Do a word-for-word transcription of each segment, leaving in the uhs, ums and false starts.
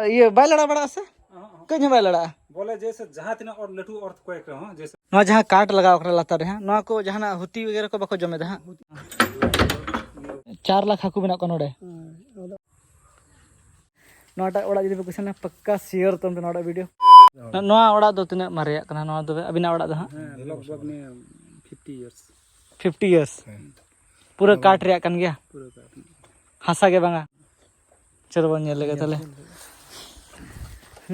ᱤᱭᱟᱹ ᱵᱟᱭ ᱞᱟᱲᱟ ᱵᱟᱲᱟᱜᱼᱟ ᱥᱮ? ᱠᱟᱹᱡ ᱦᱚᱸ ᱵᱟᱭ ᱞᱟᱲᱟᱜᱼᱟ᱾ ᱵᱚᱞᱮ ᱡᱮᱭᱥᱮ ᱡᱟᱦᱟᱸ ᱛᱤᱱᱟᱹᱜ ᱚᱨ ᱞᱟᱹᱴᱩ ᱚᱨᱛᱷᱠᱣᱮᱠ ᱨᱮᱦᱚᱸ, ᱡᱮᱭᱥᱮ ᱱᱚᱣᱟ ᱡᱟᱦᱟᱸ ᱠᱟᱴ ᱞᱟᱜᱟᱣ ᱠᱟᱱᱟ ᱞᱟᱛᱟᱨ ᱨᱮ ᱦᱟᱸᱜ, ᱱᱚᱣᱟ ᱠᱚ ᱡᱟᱦᱟᱱᱟᱜ ᱦᱩᱛᱤ ᱵᱟᱜᱮᱨᱟ ᱠᱚ ᱵᱟᱠᱚ ᱡᱚᱢᱮᱫᱟ ᱦᱟᱸᱜ? ᱪᱟᱨ ᱞᱟᱠᱷ ᱦᱟᱹᱠᱩ ᱢᱮᱱᱟᱜ ᱠᱚᱣᱟ ᱱᱚᱰᱮ᱾ ᱱᱚᱣᱟᱴᱟᱜ ᱚᱲᱟᱜ ᱡᱩᱫᱤ ᱯᱮ ᱠᱩᱥᱤᱭᱟᱜᱼᱟ, ᱯᱟᱠᱠᱟ ᱥᱮᱭᱟᱨ ᱛᱟᱵᱚᱱ ᱯᱮ ᱱᱚᱣᱟᱴᱟᱜ ᱵᱷᱤᱰᱤᱭᱳ᱾ ᱱᱚᱣᱟ ᱚᱲᱟᱜ ᱫᱚ ᱛᱤᱱᱟᱹᱜ ᱢᱟᱨᱮᱭᱟᱜ ᱠᱟᱱᱟ? ᱱᱚᱣᱟ ᱫᱚ ᱟᱹᱵᱤᱱᱟᱜ ᱚᱲᱟᱜ ᱫᱚ ᱦᱟᱸᱜ? ᱦᱮᱸ, ᱞᱚᱜᱽ ᱵᱷᱚᱜᱽ ᱱᱤᱭᱟᱹ ᱯᱷᱤᱯᱴᱤ ᱤᱭᱟᱨᱥ᱾ Fifty years. ᱯᱩᱨᱟᱹ ᱠᱟᱴ ᱨᱮᱭᱟᱜ ᱠᱟᱱ ᱜᱮᱭᱟ? ᱯᱩᱨᱟᱹ ᱠᱟᱴ ᱨᱮᱭᱟᱜ᱾ ᱦᱟᱥᱟ ᱜᱮ ᱵᱟᱝᱟ? ᱪᱚᱞᱚ ᱵᱚᱱ ᱧᱮᱞ ᱞᱮᱜᱮ ᱛᱟᱦᱞᱮ᱾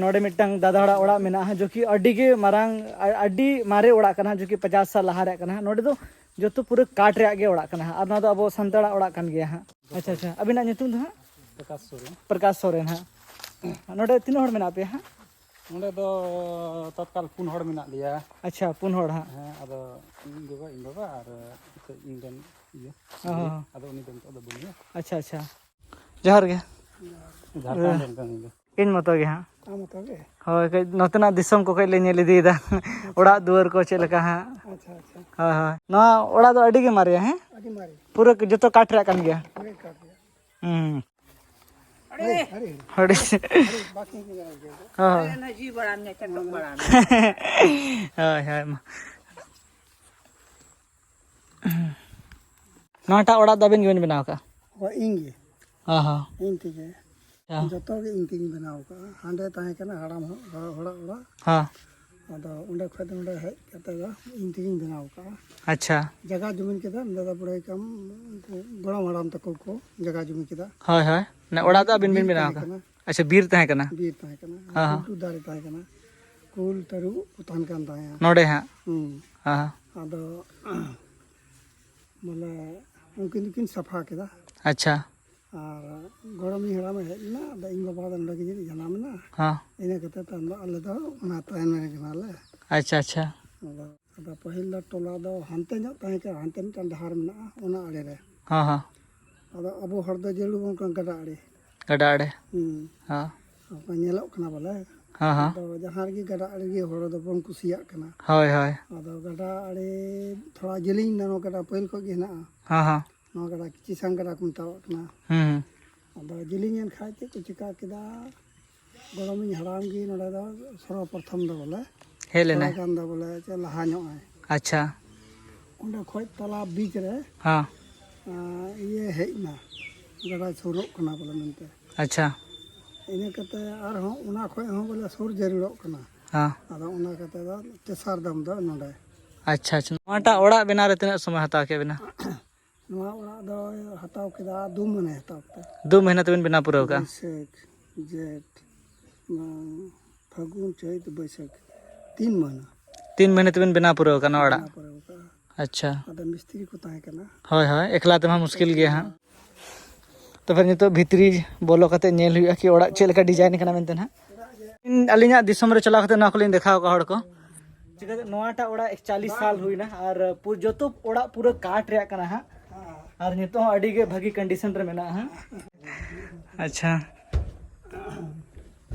ᱱᱚᱰᱮ ᱢᱤᱫᱴᱟᱝ ᱫᱟᱫᱟ ᱦᱚᱲᱟᱜ ᱚᱲᱟᱜ ᱢᱮᱱᱟᱜᱼᱟ, ᱡᱚᱠᱤ ᱟᱹᱰᱤ ᱜᱮ ᱢᱟᱨᱟᱝ, ᱟ-, ᱟᱹᱰᱤ ᱢᱟᱨᱮ ᱚᱲᱟᱜ ᱠᱟᱱᱟ, ᱡᱚᱠᱤ ᱯᱚᱪᱟᱥ ᱥᱟᱞ ᱞᱟᱦᱟ ᱨᱮᱭᱟᱜ ᱠᱟᱱᱟ᱾ ᱱᱚᱰᱮ ᱫᱚ ᱡᱚᱛᱚ ᱯᱩᱨᱟᱹ ᱠᱟᱴ ᱨᱮᱭᱟᱜ ᱜᱮ ᱚᱲᱟᱜ ᱠᱟᱱᱟ᱾ ᱟᱨ ᱱᱚᱣᱟ ᱫᱚ ᱟᱵᱚ ᱥᱟᱱᱛᱟᱲᱟᱜ ᱚᱲᱟᱜ ᱠᱟᱱ ᱜᱮᱭᱟ ᱦᱟᱸᱜ᱾ ᱟᱪᱪᱷᱟ, ᱟᱪᱪᱷᱟ, ᱟᱹᱵᱤᱱᱟᱜ ᱧᱩᱛᱩᱢ ᱫᱚ ᱦᱟᱸᱜ? ᱯᱨᱚᱠᱟᱥ ᱥᱚᱨᱮᱱ᱾ ᱯᱨᱚᱠᱟᱥ ᱥᱚᱨᱮᱱ ᱦᱟᱸᱜ᱾ ᱱᱚᱰᱮ ᱛᱤᱱᱟᱹᱜ ᱦᱚᱲ ᱢᱮᱱᱟᱜ ᱯᱮᱭᱟ ᱦᱟᱸᱜ? ᱱᱚᱰᱮ ᱫᱚ ᱛᱚᱛᱠᱟᱞ ᱯᱩᱱ ᱦᱚᱲ ᱢᱮᱱᱟᱜ ᱞᱮᱭᱟ᱾ ᱟᱪᱪᱷᱟ, ᱯᱩᱱ ᱦᱚᱲ ᱦᱟᱸᱜ᱾ ᱦᱮᱸ, ᱟᱫᱚ ᱤᱧ ᱜᱚᱜᱚ, ᱤᱧ ᱵᱟᱵᱟ ᱟᱨ ᱤᱧ ᱨᱮᱱ ᱤᱭᱟᱹ᱾ ᱚ᱾ ᱟᱫᱚ ᱩᱱᱤ ᱫᱚ ᱱᱤᱛᱚᱜ ᱫᱚ ᱵᱟᱹᱱᱩᱭᱟ᱾ ᱟᱪᱪᱷᱟ, ᱟᱪᱪᱷᱟ᱾ ᱡᱚᱦᱟᱨ ᱜᱮ᱾ ᱡᱷᱟᱲᱠᱷᱚᱸᱰ ᱨᱮᱱ ᱠᱟᱱ ᱜᱮᱭᱟ᱾ ᱤᱧ ᱢᱚᱛᱚ ᱜᱮ ᱦᱟᱸᱜ᱾ ᱟᱢ ᱢᱚᱛᱚ ᱜᱮ? ᱦᱳᱭ, ᱠᱟᱹᱡ ᱱᱚᱛᱮᱱᱟᱜ ᱫᱤᱥᱚᱢ ᱠᱚ ᱠᱟᱹᱡ ᱞᱮ ᱧᱮᱞ ᱤᱫᱤᱭᱮᱫᱟ᱾ ᱚᱲᱟᱜ ᱫᱩᱣᱟᱹᱨ ᱠᱚ ᱪᱮᱫ ᱞᱮᱠᱟ ᱦᱟᱸᱜ᱾ ᱟᱪᱪᱷᱟ, ᱟᱪᱪᱷᱟ᱾ ᱦᱳᱭ, ᱦᱳᱭ᱾ ᱱᱚᱣᱟ ᱚᱲᱟᱜ ᱫᱚ ᱟᱹᱰᱤ ᱜᱮ ᱢᱟᱨᱮᱭᱟ, ᱦᱮᱸ? ᱟᱹᱰᱤ ᱢᱟᱨᱮ᱾ ᱯᱩᱨᱟᱹ ᱡᱚᱛᱚ ᱠᱟᱴ ᱨᱮᱭᱟᱜ ᱠᱟᱱ ᱜᱮᱭᱟ᱾ ᱯᱩᱨᱟᱹ ᱠᱟᱴ ᱨᱮᱭᱟᱜ᱾ ᱦᱩᱸ᱾ ᱟᱹᱰᱤ, ᱟᱹᱰᱤ, ᱟᱹᱰᱤ᱾ ᱦᱳᱭ᱾ ᱚᱱᱟ ᱡᱤᱣᱤ ᱵᱟᱲᱟᱢ ᱧᱮ ᱪᱟᱸᱫᱚ ᱵᱟᱲᱟᱢ᱾ ᱦᱳᱭ, ᱦᱳᱭ, ᱢᱟ᱾ ᱱᱚᱣᱟᱴᱟᱜ ᱚᱲᱟᱜ ᱫᱚ ᱟᱵᱤᱱ ᱜᱮᱵᱤᱱ ᱵᱮᱱᱟᱣ ᱠᱟᱜᱼᱟ? ᱦᱳᱭ, ᱤᱧ ᱜᱮ᱾ ᱚ ᱦᱚᱸ᱾ ᱤᱧ ᱛᱮᱜᱮ᱾ ᱟᱪᱪᱷᱟ᱾ ᱡᱚᱛᱚ ᱜᱮ ᱤᱧ ᱛᱮᱜᱮᱧ ᱵᱮᱱᱟᱣ ᱠᱟᱜᱼᱟ᱾ ᱦᱟᱸᱰᱮ ᱛᱟᱦᱮᱸ ᱠᱟᱱᱟ ᱦᱟᱲᱟᱢ ᱦᱚ-, ᱦᱚᱲᱟᱜ ᱚᱲᱟᱜ᱾ ᱦᱚᱸ᱾ ᱟᱫᱚ ᱚᱸᱰᱮ ᱠᱷᱚᱡ ᱫᱚ ᱱᱚᱰᱮ ᱦᱮᱡ ᱠᱟᱛᱮ ᱫᱚ ᱤᱧ ᱛᱮᱜᱮᱧ ᱵᱮᱱᱟᱣ ᱠᱟᱜᱼᱟ᱾ ᱟᱪᱪᱷᱟ᱾ ᱡᱟᱭᱜᱟ ᱡᱩᱢᱤᱱ ᱠᱮᱫᱟ, ᱱᱚᱰᱮ ᱫᱚ ᱵᱩᱲᱦᱟᱹᱭ ᱠᱟᱢ ᱜᱚᱲᱚᱢ ᱦᱟᱲᱟᱢ ᱛᱟᱠᱚ ᱠᱚ ᱡᱟᱭᱜᱟ ᱡᱩᱢᱤ ᱠᱮᱫᱟ᱾ ᱦᱳᱭ, ᱦᱳᱭ᱾ ᱚᱱᱟ ᱚᱲᱟᱜ ᱫᱚ ᱟᱹᱵᱤᱱ ᱵᱤᱱ ᱵᱤᱨ ᱵᱮᱱᱟᱣ ᱛᱟᱦᱮᱸ ᱠᱟᱜᱼᱟ? ᱠᱟᱱᱟ᱾ ᱟᱪᱪᱷᱟ, ᱵᱤᱨ ᱛᱟᱦᱮᱸ ᱠᱟᱱᱟ? ᱵᱤᱨ ᱛᱟᱦᱮᱸ ᱠᱟᱱᱟ᱾ ᱦᱚᱸ, ᱦᱚᱸ᱾ ᱞᱟᱹᱴᱩ ᱫᱟᱨᱮ ᱛᱟᱦᱮᱸ ᱠᱟᱱᱟ᱾ ᱠᱩᱞ, ᱛᱟᱹᱨᱩᱵ ᱠᱚ ᱛᱟᱦᱮᱱ ᱠᱟᱱ ᱛᱟᱦᱮᱸᱫ᱾ ᱱᱚᱰᱮ ᱦᱟᱸᱜ? ᱦᱩᱸ᱾ ᱦᱚᱸ, ᱦᱚᱸ᱾ ᱟᱫᱚ ᱵᱚᱞᱮ ᱩᱱᱠᱤᱱ ᱫᱚᱠᱤᱱ ᱥᱟᱯᱷᱟ ᱠᱮᱫᱟ᱾ ᱟᱪᱪᱷᱟ᱾ ᱟᱨ ᱜᱚᱲᱚᱢᱤᱧ ᱦᱟᱲᱟᱢᱮ ᱦᱮᱡ ᱞᱮᱱᱟ, ᱟᱫᱚ ᱤᱧ ᱵᱟᱵᱟ ᱫᱚ ᱱᱚᱰᱮ ᱜᱮ ᱡᱟᱹᱱᱤᱡ ᱡᱟᱱᱟᱢ ᱮᱱᱟ᱾ ᱦᱚᱸ᱾ ᱤᱱᱟᱹ ᱠᱟᱛᱮ ᱛᱟᱭᱚᱢ ᱫᱚ ᱟᱞᱮ ᱫᱚ ᱚᱱᱟ ᱛᱟᱭᱚᱢ ᱨᱮ ᱠᱟᱱᱟᱞᱮ᱾ ᱟᱪᱪᱷᱟ, ᱟᱪᱪᱷᱟ᱾ ᱟᱫᱚ, ᱟᱫᱚ ᱯᱟᱹᱦᱤᱞ ᱫᱚ ᱴᱚᱞᱟ ᱫᱚ ᱦᱟᱱᱛᱮ ᱧᱚᱜ ᱛᱟᱦᱮᱸ ᱠᱟᱱᱟ, ᱦᱟᱱᱛᱮ ᱢᱤᱫᱴᱟᱝ ᱰᱟᱦᱟᱨ ᱢᱮᱱᱟᱜᱼᱟ, ᱚᱱᱟ ᱟᱲᱮ ᱨᱮ᱾ ᱦᱚᱸ, ᱦᱚᱸ᱾ ᱟᱫᱚ ᱟᱵᱚ ᱦᱚᱲ ᱫᱚ ᱡᱟᱹᱨᱩᱲ ᱵᱚᱱ ᱠᱟᱱᱟ ᱜᱟᱰᱟ ᱟᱲᱮ᱾ ᱜᱟᱰᱟ ᱟᱲᱮ᱾ ᱦᱩᱸ᱾ ᱦᱚᱸ᱾ ᱚᱱᱠᱟ ᱧᱮᱞᱚᱜ ᱠᱟᱱᱟ ᱵᱚᱞᱮ᱾ ᱦᱚᱸ, ᱦᱚᱸ᱾ ᱟᱫᱚ ᱡᱟᱦᱟᱸ ᱨᱮᱜᱮ ᱜᱟᱰᱟ ᱟᱲᱮ ᱜᱮ ᱦᱚᱲ ᱫᱚᱵᱚᱱ ᱠᱩᱥᱤᱭᱟᱜ ᱠᱟᱱᱟ᱾ ᱦᱳᱭ, ᱦᱳᱭ᱾ ᱟᱫᱚ ᱜᱟᱰᱟ ᱟᱲᱮ ᱛᱷᱚᱲᱟ ᱡᱮᱞᱮᱧ ᱮᱱᱟ, ᱱᱚᱣᱟ ᱜᱟᱰᱟ ᱯᱟᱹᱦᱤᱞ ᱠᱷᱚᱡ ᱜᱮ ᱦᱮᱱᱟᱜᱼᱟ᱾ ᱦᱚᱸ, ᱦᱚᱸ᱾ ᱱᱚᱣᱟ ᱜᱟᱰᱟ ᱪᱤᱥᱟᱝ ᱜᱟᱰᱟ ᱠᱚ ᱢᱮᱛᱟᱣᱟᱜ ᱠᱟᱱᱟ᱾ ᱦᱩᱸ, ᱦᱩᱸ᱾ ᱟᱫᱚ ᱡᱮᱞᱮᱧ ᱮᱱ ᱠᱷᱟᱡ ᱪᱮᱫ ᱠᱚ ᱪᱤᱠᱟ ᱠᱮᱫᱟ, ᱜᱚᱲᱚᱢᱤᱧ ᱦᱟᱲᱟᱢ ᱜᱮ ᱱᱚᱰᱮ ᱫᱚ ᱥᱚᱨᱵᱚᱯᱨᱚᱛᱷᱚᱢ ᱫᱚ ᱵᱚᱞᱮ ᱦᱮᱡ ᱞᱮᱱᱟᱭ᱾ ᱛᱷᱚᱲᱟ ᱜᱟᱱ ᱫᱚ ᱵᱚᱞᱮ ᱪᱮᱫ ᱞᱟᱦᱟ ᱧᱚᱜ ᱟᱭ᱾ ᱟᱪᱪᱷᱟ᱾ ᱚᱸᱰᱮ ᱠᱷᱚᱡ ᱛᱟᱞᱟ ᱵᱤᱪ ᱨᱮ ᱦᱮᱸ᱾ ᱟᱸ, ᱤᱭᱟᱹ ᱦᱮᱡ ᱮᱱᱟ, ᱜᱟᱰᱟ ᱥᱩᱨᱚᱜ ᱠᱟᱱᱟ ᱵᱚᱞᱮ ᱢᱮᱱᱛᱮ᱾ ᱟᱪᱪᱷᱟ᱾ ᱤᱱᱟᱹ ᱠᱟᱛᱮ ᱟᱨᱦᱚᱸ ᱚᱱᱟ ᱠᱷᱚᱡ ᱦᱚᱸ ᱵᱚᱞᱮ ᱥᱩᱨ ᱡᱟᱹᱨᱩᱲᱚᱜ ᱠᱟᱱᱟ᱾ ᱦᱮᱸ᱾ ᱟᱫᱚ ᱚᱱᱟ ᱠᱟᱛᱮ ᱫᱚ ᱛᱮᱥᱟᱨ ᱫᱚᱢ ᱫᱚ ᱱᱚᱰᱮ᱾ ᱟᱪᱪᱷᱟ, ᱟᱪᱪᱷᱟ᱾ ᱱᱚᱣᱟᱴᱟᱜ ᱚᱲᱟᱜ ᱵᱮᱱᱟᱣ ᱨᱮ ᱛᱤᱱᱟᱹᱜ ᱥᱚᱢᱚᱭ ᱦᱟᱛᱟᱣ ᱠᱮᱫ ᱵᱮᱱᱟ? ᱱᱚᱣᱟ ᱚᱲᱟᱜ ᱫᱚ ᱦᱟᱛᱟᱣ ᱠᱮᱫᱟ ᱫᱩ ᱢᱟᱹᱦᱱᱟᱹ ᱦᱟᱛᱟᱣ ᱠᱮᱫᱟ᱾ ᱫᱩ ᱢᱟᱹᱦᱱᱟᱹ ᱛᱮᱵᱮᱱ ᱵᱮᱱᱟᱣ ᱯᱩᱨᱟᱹᱣ ᱠᱟᱜᱼᱟ? ᱵᱟᱹᱭᱥᱟᱹᱠᱷ, ᱡᱷᱮᱸᱴ, ᱢᱟᱜᱽ, ᱯᱷᱟᱹᱜᱩᱱ, ᱪᱟᱹᱛ, ᱵᱟᱹᱭᱥᱟᱹᱠᱷ, ᱛᱤᱱ ᱢᱟᱹᱦᱱᱟᱹ᱾ ᱛᱤᱱ ᱢᱟᱹᱦᱱᱟᱹ ᱛᱮᱵᱮᱱ ᱵᱮᱱᱟᱣ ᱯᱩᱨᱟᱹᱣ ᱠᱟᱜᱼᱟ ᱱᱚᱣᱟ ᱚᱲᱟᱜ? ᱵᱮᱱᱟᱣ ᱯᱩᱨᱟᱹᱣ ᱠᱟᱜᱼᱟ᱾ ᱟᱪᱪᱷᱟ᱾ ᱟᱫᱚ ᱢᱤᱥᱛᱨᱤ ᱠᱚ ᱛᱟᱦᱮᱸ ᱠᱟᱱᱟ᱾ ᱦᱳᱭ, ᱦᱳᱭ, ᱮᱠᱞᱟ ᱛᱮᱢᱟ ᱢᱩᱥᱠᱤᱞ ᱜᱮᱭᱟ ᱦᱟᱸᱜ᱾ ᱛᱚᱵᱮ ᱱᱤᱛᱚᱜ ᱵᱷᱤᱛᱨᱤ ᱵᱚᱞᱚ ᱠᱟᱛᱮ ᱧᱮᱞ ᱦᱩᱭᱩᱜᱼᱟ ᱠᱤ ᱚᱲᱟᱜ ᱪᱮᱫ ᱞᱮᱠᱟ design ᱠᱟᱱᱟ ᱢᱮᱱᱛᱮ ᱱᱟᱦᱟᱜ᱾ ᱤᱧ ᱟᱹᱞᱤᱧᱟᱜ ᱫᱤᱥᱚᱢ ᱨᱮ ᱪᱟᱞᱟᱣ ᱠᱟᱛᱮ ᱱᱚᱣᱟ ᱠᱚᱞᱤᱧ ᱫᱮᱠᱷᱟᱣ ᱠᱚᱣᱟ ᱦᱚᱲ ᱠᱚ᱾ ᱪᱤᱠᱟᱹᱛᱮ ᱱᱚᱣᱟᱴᱟᱜ ᱚᱲᱟᱜ ᱮᱠᱪᱟᱞᱤᱥ ᱥᱟᱞ ᱦᱩᱭᱱᱟ ᱟᱨ ᱯᱩ-, ᱡᱚᱛᱚ ᱚᱲᱟᱜ ᱯᱩᱨᱟᱹ ᱠᱟᱴ ᱨᱮᱭᱟᱜ ᱠᱟᱱᱟ ᱦᱟᱸᱜ᱾ ᱟᱨ ᱱᱤᱛᱚᱜ ᱦᱚᱸ ᱟᱹᱰᱤ ᱜᱮ ᱵᱷᱟᱹᱜᱤ condition ᱨᱮ ᱢᱮᱱᱟᱜᱼᱟ ᱦᱟᱸᱜ᱾ ᱟᱪᱪᱷᱟ᱾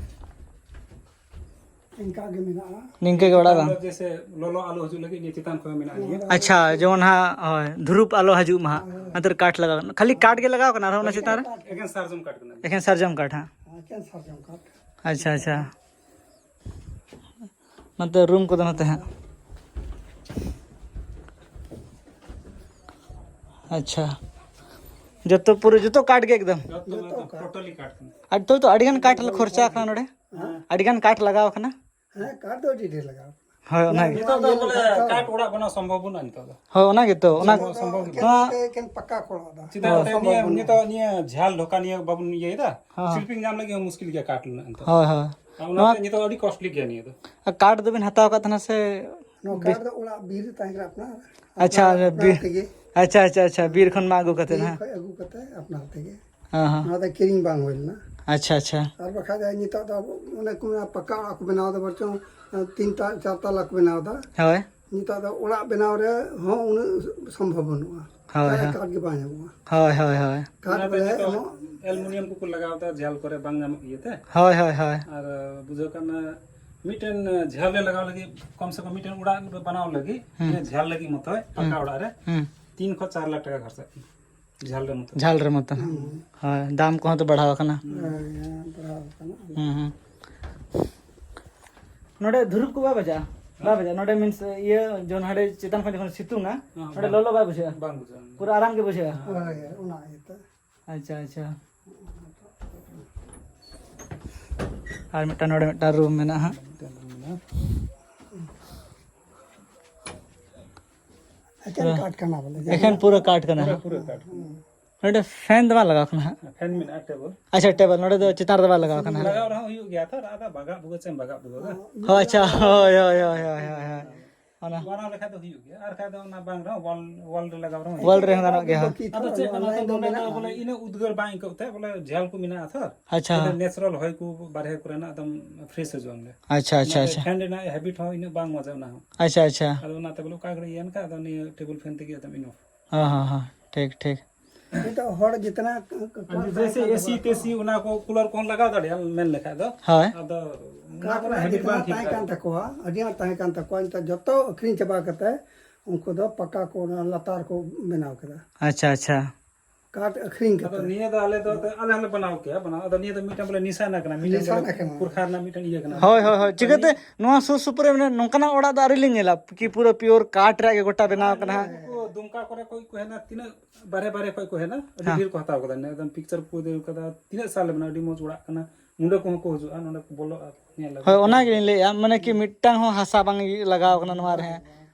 ᱤᱱᱠᱟ ᱜᱮ ᱢᱮᱱᱟᱜᱼᱟ᱾ ᱱᱤᱝᱠᱟᱹ ᱜᱮ ᱚᱲᱟᱜ ᱵᱟᱝ? ᱡᱮᱥᱮ ᱞᱚᱞᱚ ᱟᱞᱚ ᱦᱤᱡᱩᱜ ᱞᱟᱹᱜᱤᱫ ᱱᱤᱭᱟᱹ ᱪᱮᱛᱟᱱ ᱠᱷᱚᱱ ᱢᱮᱱᱟᱜᱼᱟ ᱱᱤᱭᱟᱹ᱾ ᱟᱪᱪᱷᱟ, ᱡᱮᱢᱚᱱ ᱦᱟᱸᱜ, ᱦᱳᱭ, ᱫᱷᱩᱨᱩᱯ ᱟᱞᱚ ᱦᱤᱡᱩᱜ ᱢᱟ ᱦᱟᱸᱜ᱾ ᱦᱳᱭ᱾ ᱚᱱᱟᱛᱮ ᱠᱟᱴ ᱞᱟᱜᱟᱣ ᱠᱟᱱᱟ᱾ ᱠᱷᱟᱹᱞᱤ ᱠᱟᱴ ᱜᱮ ᱞᱟᱜᱟᱣ ᱠᱟᱱᱟ ᱟᱨᱦᱚᱸ ᱚᱱᱟ ᱪᱮᱛᱟᱱ ᱨᱮ? ᱮᱠᱮᱱ ᱥᱟᱨᱡᱚᱢ ᱠᱟᱴ ᱠᱟᱱᱟ᱾ ᱮᱠᱮᱱ ᱥᱟᱨᱡᱚᱢ ᱠᱟᱴ ᱦᱟᱸᱜ᱾ ᱮᱠᱮᱱ ᱥᱟᱨᱡᱚᱢ ᱠᱟᱴ᱾ ᱟᱪᱪᱷᱟ, ᱟᱪᱪᱷᱟ᱾ ᱱᱚᱛᱮ room ᱠᱚᱫᱚ ᱱᱚᱛᱮ ᱦᱟᱸᱜ᱾ ᱟᱪᱪᱷᱟ᱾ ᱡᱚᱛᱚ ᱯᱩᱨᱟᱹ ᱡᱚᱛᱚ ᱠᱟᱴ ᱜᱮ ᱮᱠᱫᱚᱢ? ᱡᱚᱛᱚ ᱡᱚᱛᱚ ᱠᱟᱴ᱾ Totally ᱠᱟᱴ ᱠᱟᱱᱟ᱾ ᱟᱨ ᱛᱚ, ᱛᱚ ᱟᱹᱰᱤ ᱜᱟᱱ ᱠᱟᱴ ᱠᱷᱚᱨᱪᱟ ᱠᱟᱱᱟ ᱱᱚᱰᱮ? ᱦᱮᱸ? ᱟᱹᱰᱤ ᱜᱟᱱ ᱠᱟᱴ ᱞᱟᱜᱟᱣ ᱠᱟᱱᱟ? ᱦᱮᱸ, ᱠᱟᱴ ᱫᱚ ᱟᱹᱰᱤ ᱰᱷᱮᱨ ᱞᱟᱜᱟᱣ ᱠᱟᱱᱟ᱾ ᱦᱳᱭ, ᱚᱱᱟᱜᱮ᱾ ᱱᱤᱛᱚᱜ ᱫᱚ ᱵᱚᱞᱮ ᱠᱟᱴ ᱚᱲᱟᱜ ᱵᱮᱱᱟᱣ ᱥᱚᱢᱵᱷᱚᱵ ᱵᱟᱹᱱᱩᱜᱼᱟ ᱱᱤᱛᱚᱜ ᱫᱚ᱾ ᱦᱳᱭ, ᱚᱱᱟ ᱜᱮᱛᱚ, ᱚᱱᱟ ᱱᱤᱛᱚᱜ ᱫᱚ ᱮᱠᱮᱱ ᱯᱟᱠᱟ ᱠᱚ ᱚᱲᱟᱜ ᱫᱚ᱾ ᱪᱮᱫᱟᱜ ᱦᱳᱭ, ᱮᱱᱛᱮ ᱥᱚᱢᱵᱷᱚᱵ ᱱᱤᱭᱟᱹ, ᱵᱟᱹᱱᱩᱜᱼᱟ᱾ ᱱᱤᱛᱚᱜ ᱱᱤᱭᱟᱹ ᱡᱷᱟᱞ ᱰᱷᱚᱠᱟ ᱱᱤᱭᱟᱹ ᱵᱟᱵᱚᱱ ᱤᱭᱟᱹᱭᱮᱫᱟ, ᱦᱮᱸ, ᱦᱮᱸ᱾ ᱥᱤᱞᱯᱤᱝ ᱧᱟᱢ ᱞᱟᱹᱜᱤᱫ ᱦᱚᱸ ᱢᱩᱥᱠᱤᱞ ᱜᱮᱭᱟ ᱠᱟᱴ ᱨᱮᱱᱟᱜ ᱱᱤᱛᱚᱜ᱾ ᱦᱳᱭ, ᱦᱳᱭ᱾ ᱟᱨ ᱱᱚᱣᱟ ᱚᱱᱟᱛᱮ ᱱᱤᱛᱚᱜ ᱟᱹᱰᱤ costly ᱜᱮᱭᱟ ᱱᱤᱭᱟᱹ ᱫᱚ᱾ ᱟᱨ ᱠᱟᱴ ᱫᱚᱵᱤᱱ ᱦᱟᱛᱟᱣ ᱟᱠᱟᱫ ᱛᱟᱦᱮᱱᱟ ᱥᱮ? ᱱᱚᱣᱟ ᱵᱤᱨ? ᱠᱟᱴ ᱫᱚ ᱚᱲᱟᱜ ᱵᱤᱨ ᱨᱮ ᱛᱟᱦᱮᱸ ᱠᱟᱱᱟ ᱟᱯᱱᱟᱨ᱾ ᱟᱪᱪᱷᱟ, ᱟᱯᱱᱟᱨ, ᱟᱯᱱᱟᱨ ᱵᱤᱨ᱾ ᱛᱮᱜᱮ᱾ ᱟᱪᱪᱷᱟ, ᱟᱪᱪᱷᱟ, ᱟᱪᱪᱷᱟ, ᱵᱤᱨ ᱠᱷᱚᱱ ᱢᱟ ᱟᱹᱜᱩ ᱠᱟᱛᱮ ᱵᱤᱨ ᱦᱟᱸᱜ᱾ ᱠᱷᱚᱱ ᱟᱹᱜᱩ ᱠᱟᱛᱮ ᱟᱯᱱᱟᱨ ᱛᱮᱜᱮ᱾ ᱦᱮᱸ, ᱦᱮᱸ᱾ ᱱᱚᱣᱟ ᱫᱚ ᱠᱤᱨᱤᱧ ᱵᱟᱝ ᱦᱩᱭ ᱞᱮᱱᱟ᱾ ᱟᱪᱪᱷᱟ, ᱟᱪᱪᱷᱟ᱾ ᱟᱨ ᱵᱟᱠᱷᱟᱡ ᱫᱚ ᱱᱤᱛᱚᱜ ᱫᱚ ᱟᱵᱚ ᱚᱱᱮ ᱠᱚ ᱢᱮᱱᱟ ᱯᱟᱠᱟ ᱚᱲᱟᱜ ᱠᱚ ᱵᱮᱱᱟᱣ ᱮᱫᱟ, ᱵᱚᱨᱪᱚᱝ ᱛᱤᱱ ᱛᱟ-, ᱪᱟᱨ ᱛᱟᱞᱟ ᱠᱚ ᱵᱮᱱᱟᱣ ᱮᱫᱟ᱾ ᱦᱳᱭ᱾ ᱱᱤᱛᱚᱜ ᱫᱚ ᱚᱲᱟᱜ ᱵᱮᱱᱟᱣ ᱨᱮ ᱦᱚᱸ ᱩᱱᱟᱹᱜ ᱥᱚᱢᱵᱷᱚᱵ ᱵᱟᱹᱱᱩᱜᱼᱟ᱾ ᱦᱳᱭ, ᱪᱟᱭ ᱦᱳᱭ᱾ ᱠᱟᱴ ᱜᱮ ᱵᱟᱝ ᱧᱟᱢᱚᱜᱼᱟ᱾ ᱦᱳᱭ, ᱦᱳᱭ, ᱦᱳᱭ᱾ ᱠᱟᱴ ᱚᱱᱟᱛᱮ ᱵᱚᱞᱮ ᱱᱤᱛᱚᱜ ᱮᱢᱚᱜ ᱮᱞᱩᱢᱤᱱᱤᱭᱟᱢ ᱠᱚᱠᱚ ᱞᱟᱜᱟᱣ ᱮᱫᱟ, ᱡᱷᱟᱞ ᱠᱚᱨᱮ ᱵᱟᱝ ᱧᱟᱢᱚᱜ ᱤᱭᱟᱹᱛᱮ᱾ ᱦᱳᱭ, ᱦᱳᱭ, ᱦᱳᱭ᱾ ᱟᱨ ᱵᱩᱡᱷᱟᱹᱣ ᱠᱟᱜ ᱢᱮ, ᱢᱤᱫᱴᱮᱱ ᱡᱷᱟᱞ ᱨᱮ ᱞᱟᱜᱟᱣ ᱞᱟᱹᱜᱤᱫ, ᱠᱚᱢ ᱥᱮ ᱠᱚᱢ ᱢᱤᱫᱴᱮᱱ ᱚᱲᱟᱜ ᱵᱮᱱᱟᱣ ᱞᱟᱹᱜᱤᱫ, ᱦᱩᱸ᱾ ᱡᱷᱟᱞ ᱞᱟᱹᱜᱤᱫ ᱢᱚᱛᱚᱡ, ᱯᱟᱠᱟ ᱦᱩᱸ᱾ ᱚᱲᱟᱜ ᱨᱮ ᱦᱩᱸ᱾ ᱛᱤᱱ ᱠᱷᱚᱱ ᱪᱟᱨ ᱞᱟᱠᱷ ᱴᱟᱠᱟ ᱠᱷᱚᱨᱪᱟᱜ ᱠᱟᱱᱟ᱾ ᱡᱷᱟᱞ ᱨᱮ ᱢᱚᱛᱚ᱾ ᱡᱷᱟᱞ ᱨᱮ ᱢᱚᱛᱚ ᱦᱟᱸᱜ᱾ ᱦᱩᱸ᱾ ᱦᱳᱭ, ᱫᱟᱢ ᱠᱚᱦᱚᱸ ᱛᱚ ᱵᱟᱲᱦᱟᱣ ᱟᱠᱟᱱᱟ᱾ ᱦᱮᱸ, ᱦᱮᱸ, ᱵᱟᱲᱦᱟᱣ ᱟᱠᱟᱱᱟ᱾ ᱦᱩᱸ, ᱦᱩᱸ᱾ ᱱᱚᱰᱮ ᱫᱷᱩᱨᱩᱯ ᱠᱚ ᱵᱟᱭ ᱵᱟᱡᱟᱜᱼᱟ? ᱵᱟᱭ ᱵᱟᱡᱟᱜᱼᱟ᱾ ᱱᱚᱰᱮ means ᱤᱭᱟᱹ ᱡᱚᱱ ᱦᱟᱸᱰᱮ ᱪᱮᱛᱟᱱ ᱠᱷᱚᱱ ᱡᱚᱠᱷᱚᱱ ᱥᱤᱛᱩᱝᱟ, ᱦᱮᱸ, ᱱᱚᱰᱮ ᱵᱟᱝ᱾ ᱞᱚᱞᱚ ᱵᱟᱭ ᱵᱩᱡᱷᱟᱹᱜᱼᱟ? ᱵᱟᱝ ᱵᱩᱡᱷᱟᱹᱜᱼᱟ᱾ ᱯᱩᱨᱟᱹ ᱟᱨᱟᱢ ᱜᱮ ᱵᱩᱡᱷᱟᱹᱜᱼᱟ? ᱦᱳᱭ, ᱦᱳᱭ, ᱚᱱᱟ ᱤᱭᱟᱹᱛᱮ᱾ ᱟᱪᱪᱷᱟ, ᱟᱪᱪᱷᱟ᱾ ᱟᱨ ᱢᱤᱫᱴᱟᱝ ᱱᱚᱰᱮ ᱢᱤᱫᱴᱟᱝ room ᱢᱮᱱᱟᱜᱼᱟ ᱦᱟᱸᱜ᱾ ᱢᱤᱫᱴᱟᱝ room ᱢᱮᱱᱟᱜᱼᱟ᱾ ᱮᱠᱮᱱ ᱯᱩᱨᱟᱹ ᱠᱟᱴ ᱠᱟᱱᱟ ᱵᱚᱞᱮ᱾ ᱮᱠᱮᱱ ᱯᱩᱨᱟᱹ ᱠᱟᱴ ᱠᱟᱱᱟ ᱦᱟᱸᱜ᱾ ᱯᱩᱨᱟᱹ ᱠᱟᱴ᱾ ᱱᱚᱰᱮ fan ᱫᱚ ᱵᱟᱝ ᱞᱟᱜᱟᱣ ᱠᱟᱱᱟ ᱦᱟᱸᱜ? Fan ᱢᱮᱱᱟᱜᱼᱟ, table᱾ ᱟᱪᱪᱷᱟ, table᱾ ᱱᱚᱰᱮ ᱫᱚ ᱪᱮᱛᱟᱱ ᱨᱮᱫᱚ ᱵᱟᱝ ᱞᱟᱜᱟᱣ ᱠᱟᱱᱟ ᱦᱟᱸᱜ? ᱞᱟᱜᱟᱣ ᱨᱮᱦᱚᱸ ᱦᱩᱭᱩᱜ ᱜᱮᱭᱟ ᱛᱚ, ᱟᱫᱚ ᱵᱟᱜᱟᱜ ᱵᱷᱩᱜᱟᱹᱜ ᱪᱮᱫ ᱮᱢ ᱵᱟᱜᱟᱜ ᱵᱷᱩᱜᱟᱹᱜᱟ? ᱦᱚᱸ, ᱟᱪᱪᱷᱟ, ᱦᱳᱭ, ᱦᱳᱭ᱾ ᱚᱱᱟ ᱵᱟᱱᱟᱣ ᱞᱮᱠᱷᱟᱡ ᱫᱚ ᱦᱩᱭᱩᱜ ᱜᱮᱭᱟ, ᱟᱨ ᱠᱷᱟᱡ ᱫᱚ ᱚᱱᱟ ᱵᱟᱝ ᱨᱮᱦᱚᱸ wall, wall ᱨᱮ ᱞᱟᱜᱟᱣ ᱨᱮᱦᱚᱸ ᱦᱩᱭᱩᱜᱼᱟ᱾ Wall ᱨᱮᱦᱚᱸ ᱜᱟᱱᱚᱜ ᱜᱮᱭᱟ, ᱦᱳᱭ᱾ ᱟᱫᱚ ᱪᱮᱫ ᱠᱟᱱᱟ, ᱛᱚ ᱱᱚᱰᱮ ᱫᱚ ᱵᱚᱞᱮ ᱤᱱᱟᱹᱜ ᱩᱫᱽᱜᱟᱹᱨ ᱵᱟᱝ ᱟᱹᱭᱠᱟᱹᱜ ᱛᱮ, ᱵᱚᱞᱮ ᱡᱷᱟᱞ ᱠᱚ ᱢᱮᱱᱟᱜᱼᱟ ᱛᱚ᱾ ᱟᱪᱪᱷᱟ᱾ ᱡᱟᱛᱮ natural ᱦᱚᱭ ᱠᱚ ᱵᱟᱨᱦᱮ ᱠᱚᱨᱮᱱᱟᱜ ᱮᱠᱫᱚᱢ fresh ᱦᱤᱡᱩᱜᱼᱟ ᱚᱸᱰᱮ᱾ ᱟᱪᱪᱷᱟ, ᱟᱪᱪᱷᱟ, ᱚᱱᱟᱛᱮ ᱟᱪᱪᱷᱟ᱾ Fan ᱨᱮᱱᱟᱜ habit ᱦᱚᱸ ᱤᱱᱟᱹᱜ ᱵᱟᱝ ᱢᱚᱡᱟ ᱚᱱᱟ ᱦᱚᱸ᱾ ᱟᱪᱪᱷᱟ, ᱟᱪᱪᱷᱟ᱾ ᱟᱫᱚ ᱚᱱᱟᱛᱮ ᱵᱚᱞᱮ ᱚᱠᱟ ᱜᱷᱟᱹᱲᱤᱡ ᱤᱭᱟᱹᱭᱮᱱ ᱠᱷᱟᱡ ᱟᱫᱚ ᱱᱤᱭᱟᱹ table fan ᱛᱮᱜᱮ ᱮᱠᱫᱚᱢ enough᱾ ᱦᱚᱸ, ᱦᱚᱸ, ᱦᱚᱸ, ᱴᱷᱤᱠ, ᱴᱷᱤᱠ᱾ ᱱᱤᱛᱚᱜ ᱦᱚᱲ ᱡᱮᱛᱱᱟ ᱡᱮᱭᱥᱮ AC ᱛᱮᱥᱤ ᱚᱱᱟ ᱠᱚ cooler ᱠᱚᱦᱚᱸ ᱞᱟᱜᱟᱣ ᱫᱟᱲᱮᱭᱟᱜᱼᱟ ᱢᱮᱱ ᱞᱮᱠᱷᱟᱡ ᱫᱚ᱾ ᱦᱳᱭ᱾ ᱟᱫᱚ ᱚᱱᱟ ᱠᱟᱴ ᱠᱚᱨᱮ ᱨᱮᱱᱟᱜ habit ᱡᱮᱛᱱᱟ ᱵᱟᱝ ᱴᱷᱤᱠ ᱛᱟᱦᱮᱸ ᱠᱟᱱᱟ᱾ ᱠᱟᱱ ᱛᱟᱠᱚᱣᱟ, ᱟᱹᱰᱤ ᱟᱸᱴ ᱛᱟᱦᱮᱸ ᱠᱟᱱ ᱛᱟᱠᱚᱣᱟ, ᱱᱤᱛᱚᱜ ᱡᱚᱛᱚ ᱟᱹᱠᱷᱨᱤᱧ ᱪᱟᱵᱟ ᱠᱟᱛᱮ ᱩᱱᱠᱩ ᱫᱚ ᱯᱟᱠᱟ ᱠᱚ ᱚᱱᱟ ᱞᱟᱛᱟᱨ ᱠᱚ ᱵᱮᱱᱟᱣ ᱠᱮᱫᱟ᱾ ᱟᱪᱪᱷᱟ, ᱟᱪᱪᱷᱟ᱾ ᱠᱟᱴ ᱟᱹᱠᱷᱨᱤᱧ ᱟᱫᱚ ᱠᱟᱛᱮ᱾ ᱱᱤᱭᱟᱹ ᱫᱚ ᱟᱞᱮ ᱫᱚ ᱟᱞᱮ ᱦᱚᱸᱞᱮ ᱵᱮᱱᱟᱣ ᱠᱮᱭᱟ, ᱵᱮᱱᱟᱣ᱾ ᱟᱫᱚ ᱱᱤᱭᱟᱹ ᱫᱚ ᱢᱤᱫᱴᱟᱝ ᱵᱚᱞᱮ ᱱᱤᱥᱟᱱᱟ ᱠᱟᱱᱟ, ᱢᱤᱫᱴᱟᱝ ᱱᱤᱥᱟᱱᱟ ᱵᱚᱞᱮ ᱠᱟᱱᱟ᱾ ᱯᱩᱨᱠᱷᱟ ᱨᱮᱱᱟᱜ ᱢᱤᱫᱴᱟᱝ ᱤᱭᱟᱹ ᱠᱟᱱᱟ᱾ ᱦᱳᱭ, ᱦᱳᱭ, ᱦᱳᱭ᱾ ᱪᱤᱠᱟᱹᱛᱮ ᱱᱚᱣᱟ ᱥᱩᱨ ᱥᱩᱯᱩᱨ ᱨᱮ ᱢᱟᱱᱮ ᱱᱚᱝᱠᱟᱱᱟᱜ ᱚᱲᱟᱜ ᱫᱚ ᱟᱹᱣᱨᱤ ᱞᱤᱧ ᱧᱮᱞᱟ, ᱠᱤ ᱯᱩᱨᱟᱹ pure ᱠᱟᱴ ᱨᱮᱭᱟᱜ ᱜᱮ ᱜᱚᱴᱟ ᱵᱮᱱᱟᱣ ᱠᱟᱱᱟ ᱦᱟᱸᱜ? ᱩᱱᱠᱩ ᱫᱩᱢᱠᱟ ᱠᱚᱨᱮ ᱠᱷᱚᱡ ᱠᱚ ᱦᱮᱡ ᱮᱱᱟ, ᱛᱤᱱᱟᱹᱜ ᱵᱟᱨᱦᱮ ᱵᱟᱨᱦᱮ ᱠᱷᱚᱡ ᱠᱚ ᱦᱮᱡ ᱮᱱᱟ, ᱟᱹᱰᱤ ᱦᱮᱸ᱾ ᱰᱷᱮᱨ ᱠᱚ ᱦᱟᱛᱟᱣ ᱠᱟᱫᱟ᱾ ᱮᱠᱫᱚᱢ picture ᱠᱚ ᱤᱫᱤ ᱠᱟᱫᱟ, ᱛᱤᱱᱟᱹᱜ ᱥᱟᱞ ᱨᱮ ᱢᱮᱱᱟᱜᱼᱟ, ᱟᱹᱰᱤ ᱢᱚᱡᱽ ᱚᱲᱟᱜ ᱠᱟᱱᱟ, ᱱᱚᱸᱰᱮ ᱠᱚᱦᱚᱸ ᱠᱚ ᱦᱤᱡᱩᱜᱼᱟ, ᱱᱚᱸᱰᱮ ᱠᱚ ᱵᱚᱞᱚᱜᱼᱟ, ᱧᱮᱞ ᱟᱠᱚ᱾ ᱦᱳᱭ, ᱚᱱᱟ ᱜᱮᱞᱤᱧ ᱞᱟᱹᱭᱮᱫᱼᱟ, ᱢᱟᱱᱮ ᱠᱤ ᱢᱤᱫᱴᱟᱝ ᱦᱚᱸ ᱦᱟᱥᱟ ᱵᱟᱝ ᱞᱟᱜᱟᱣ ᱠᱟᱱᱟ ᱱᱚᱣᱟ ᱨᱮ ᱦᱟᱸᱜ᱾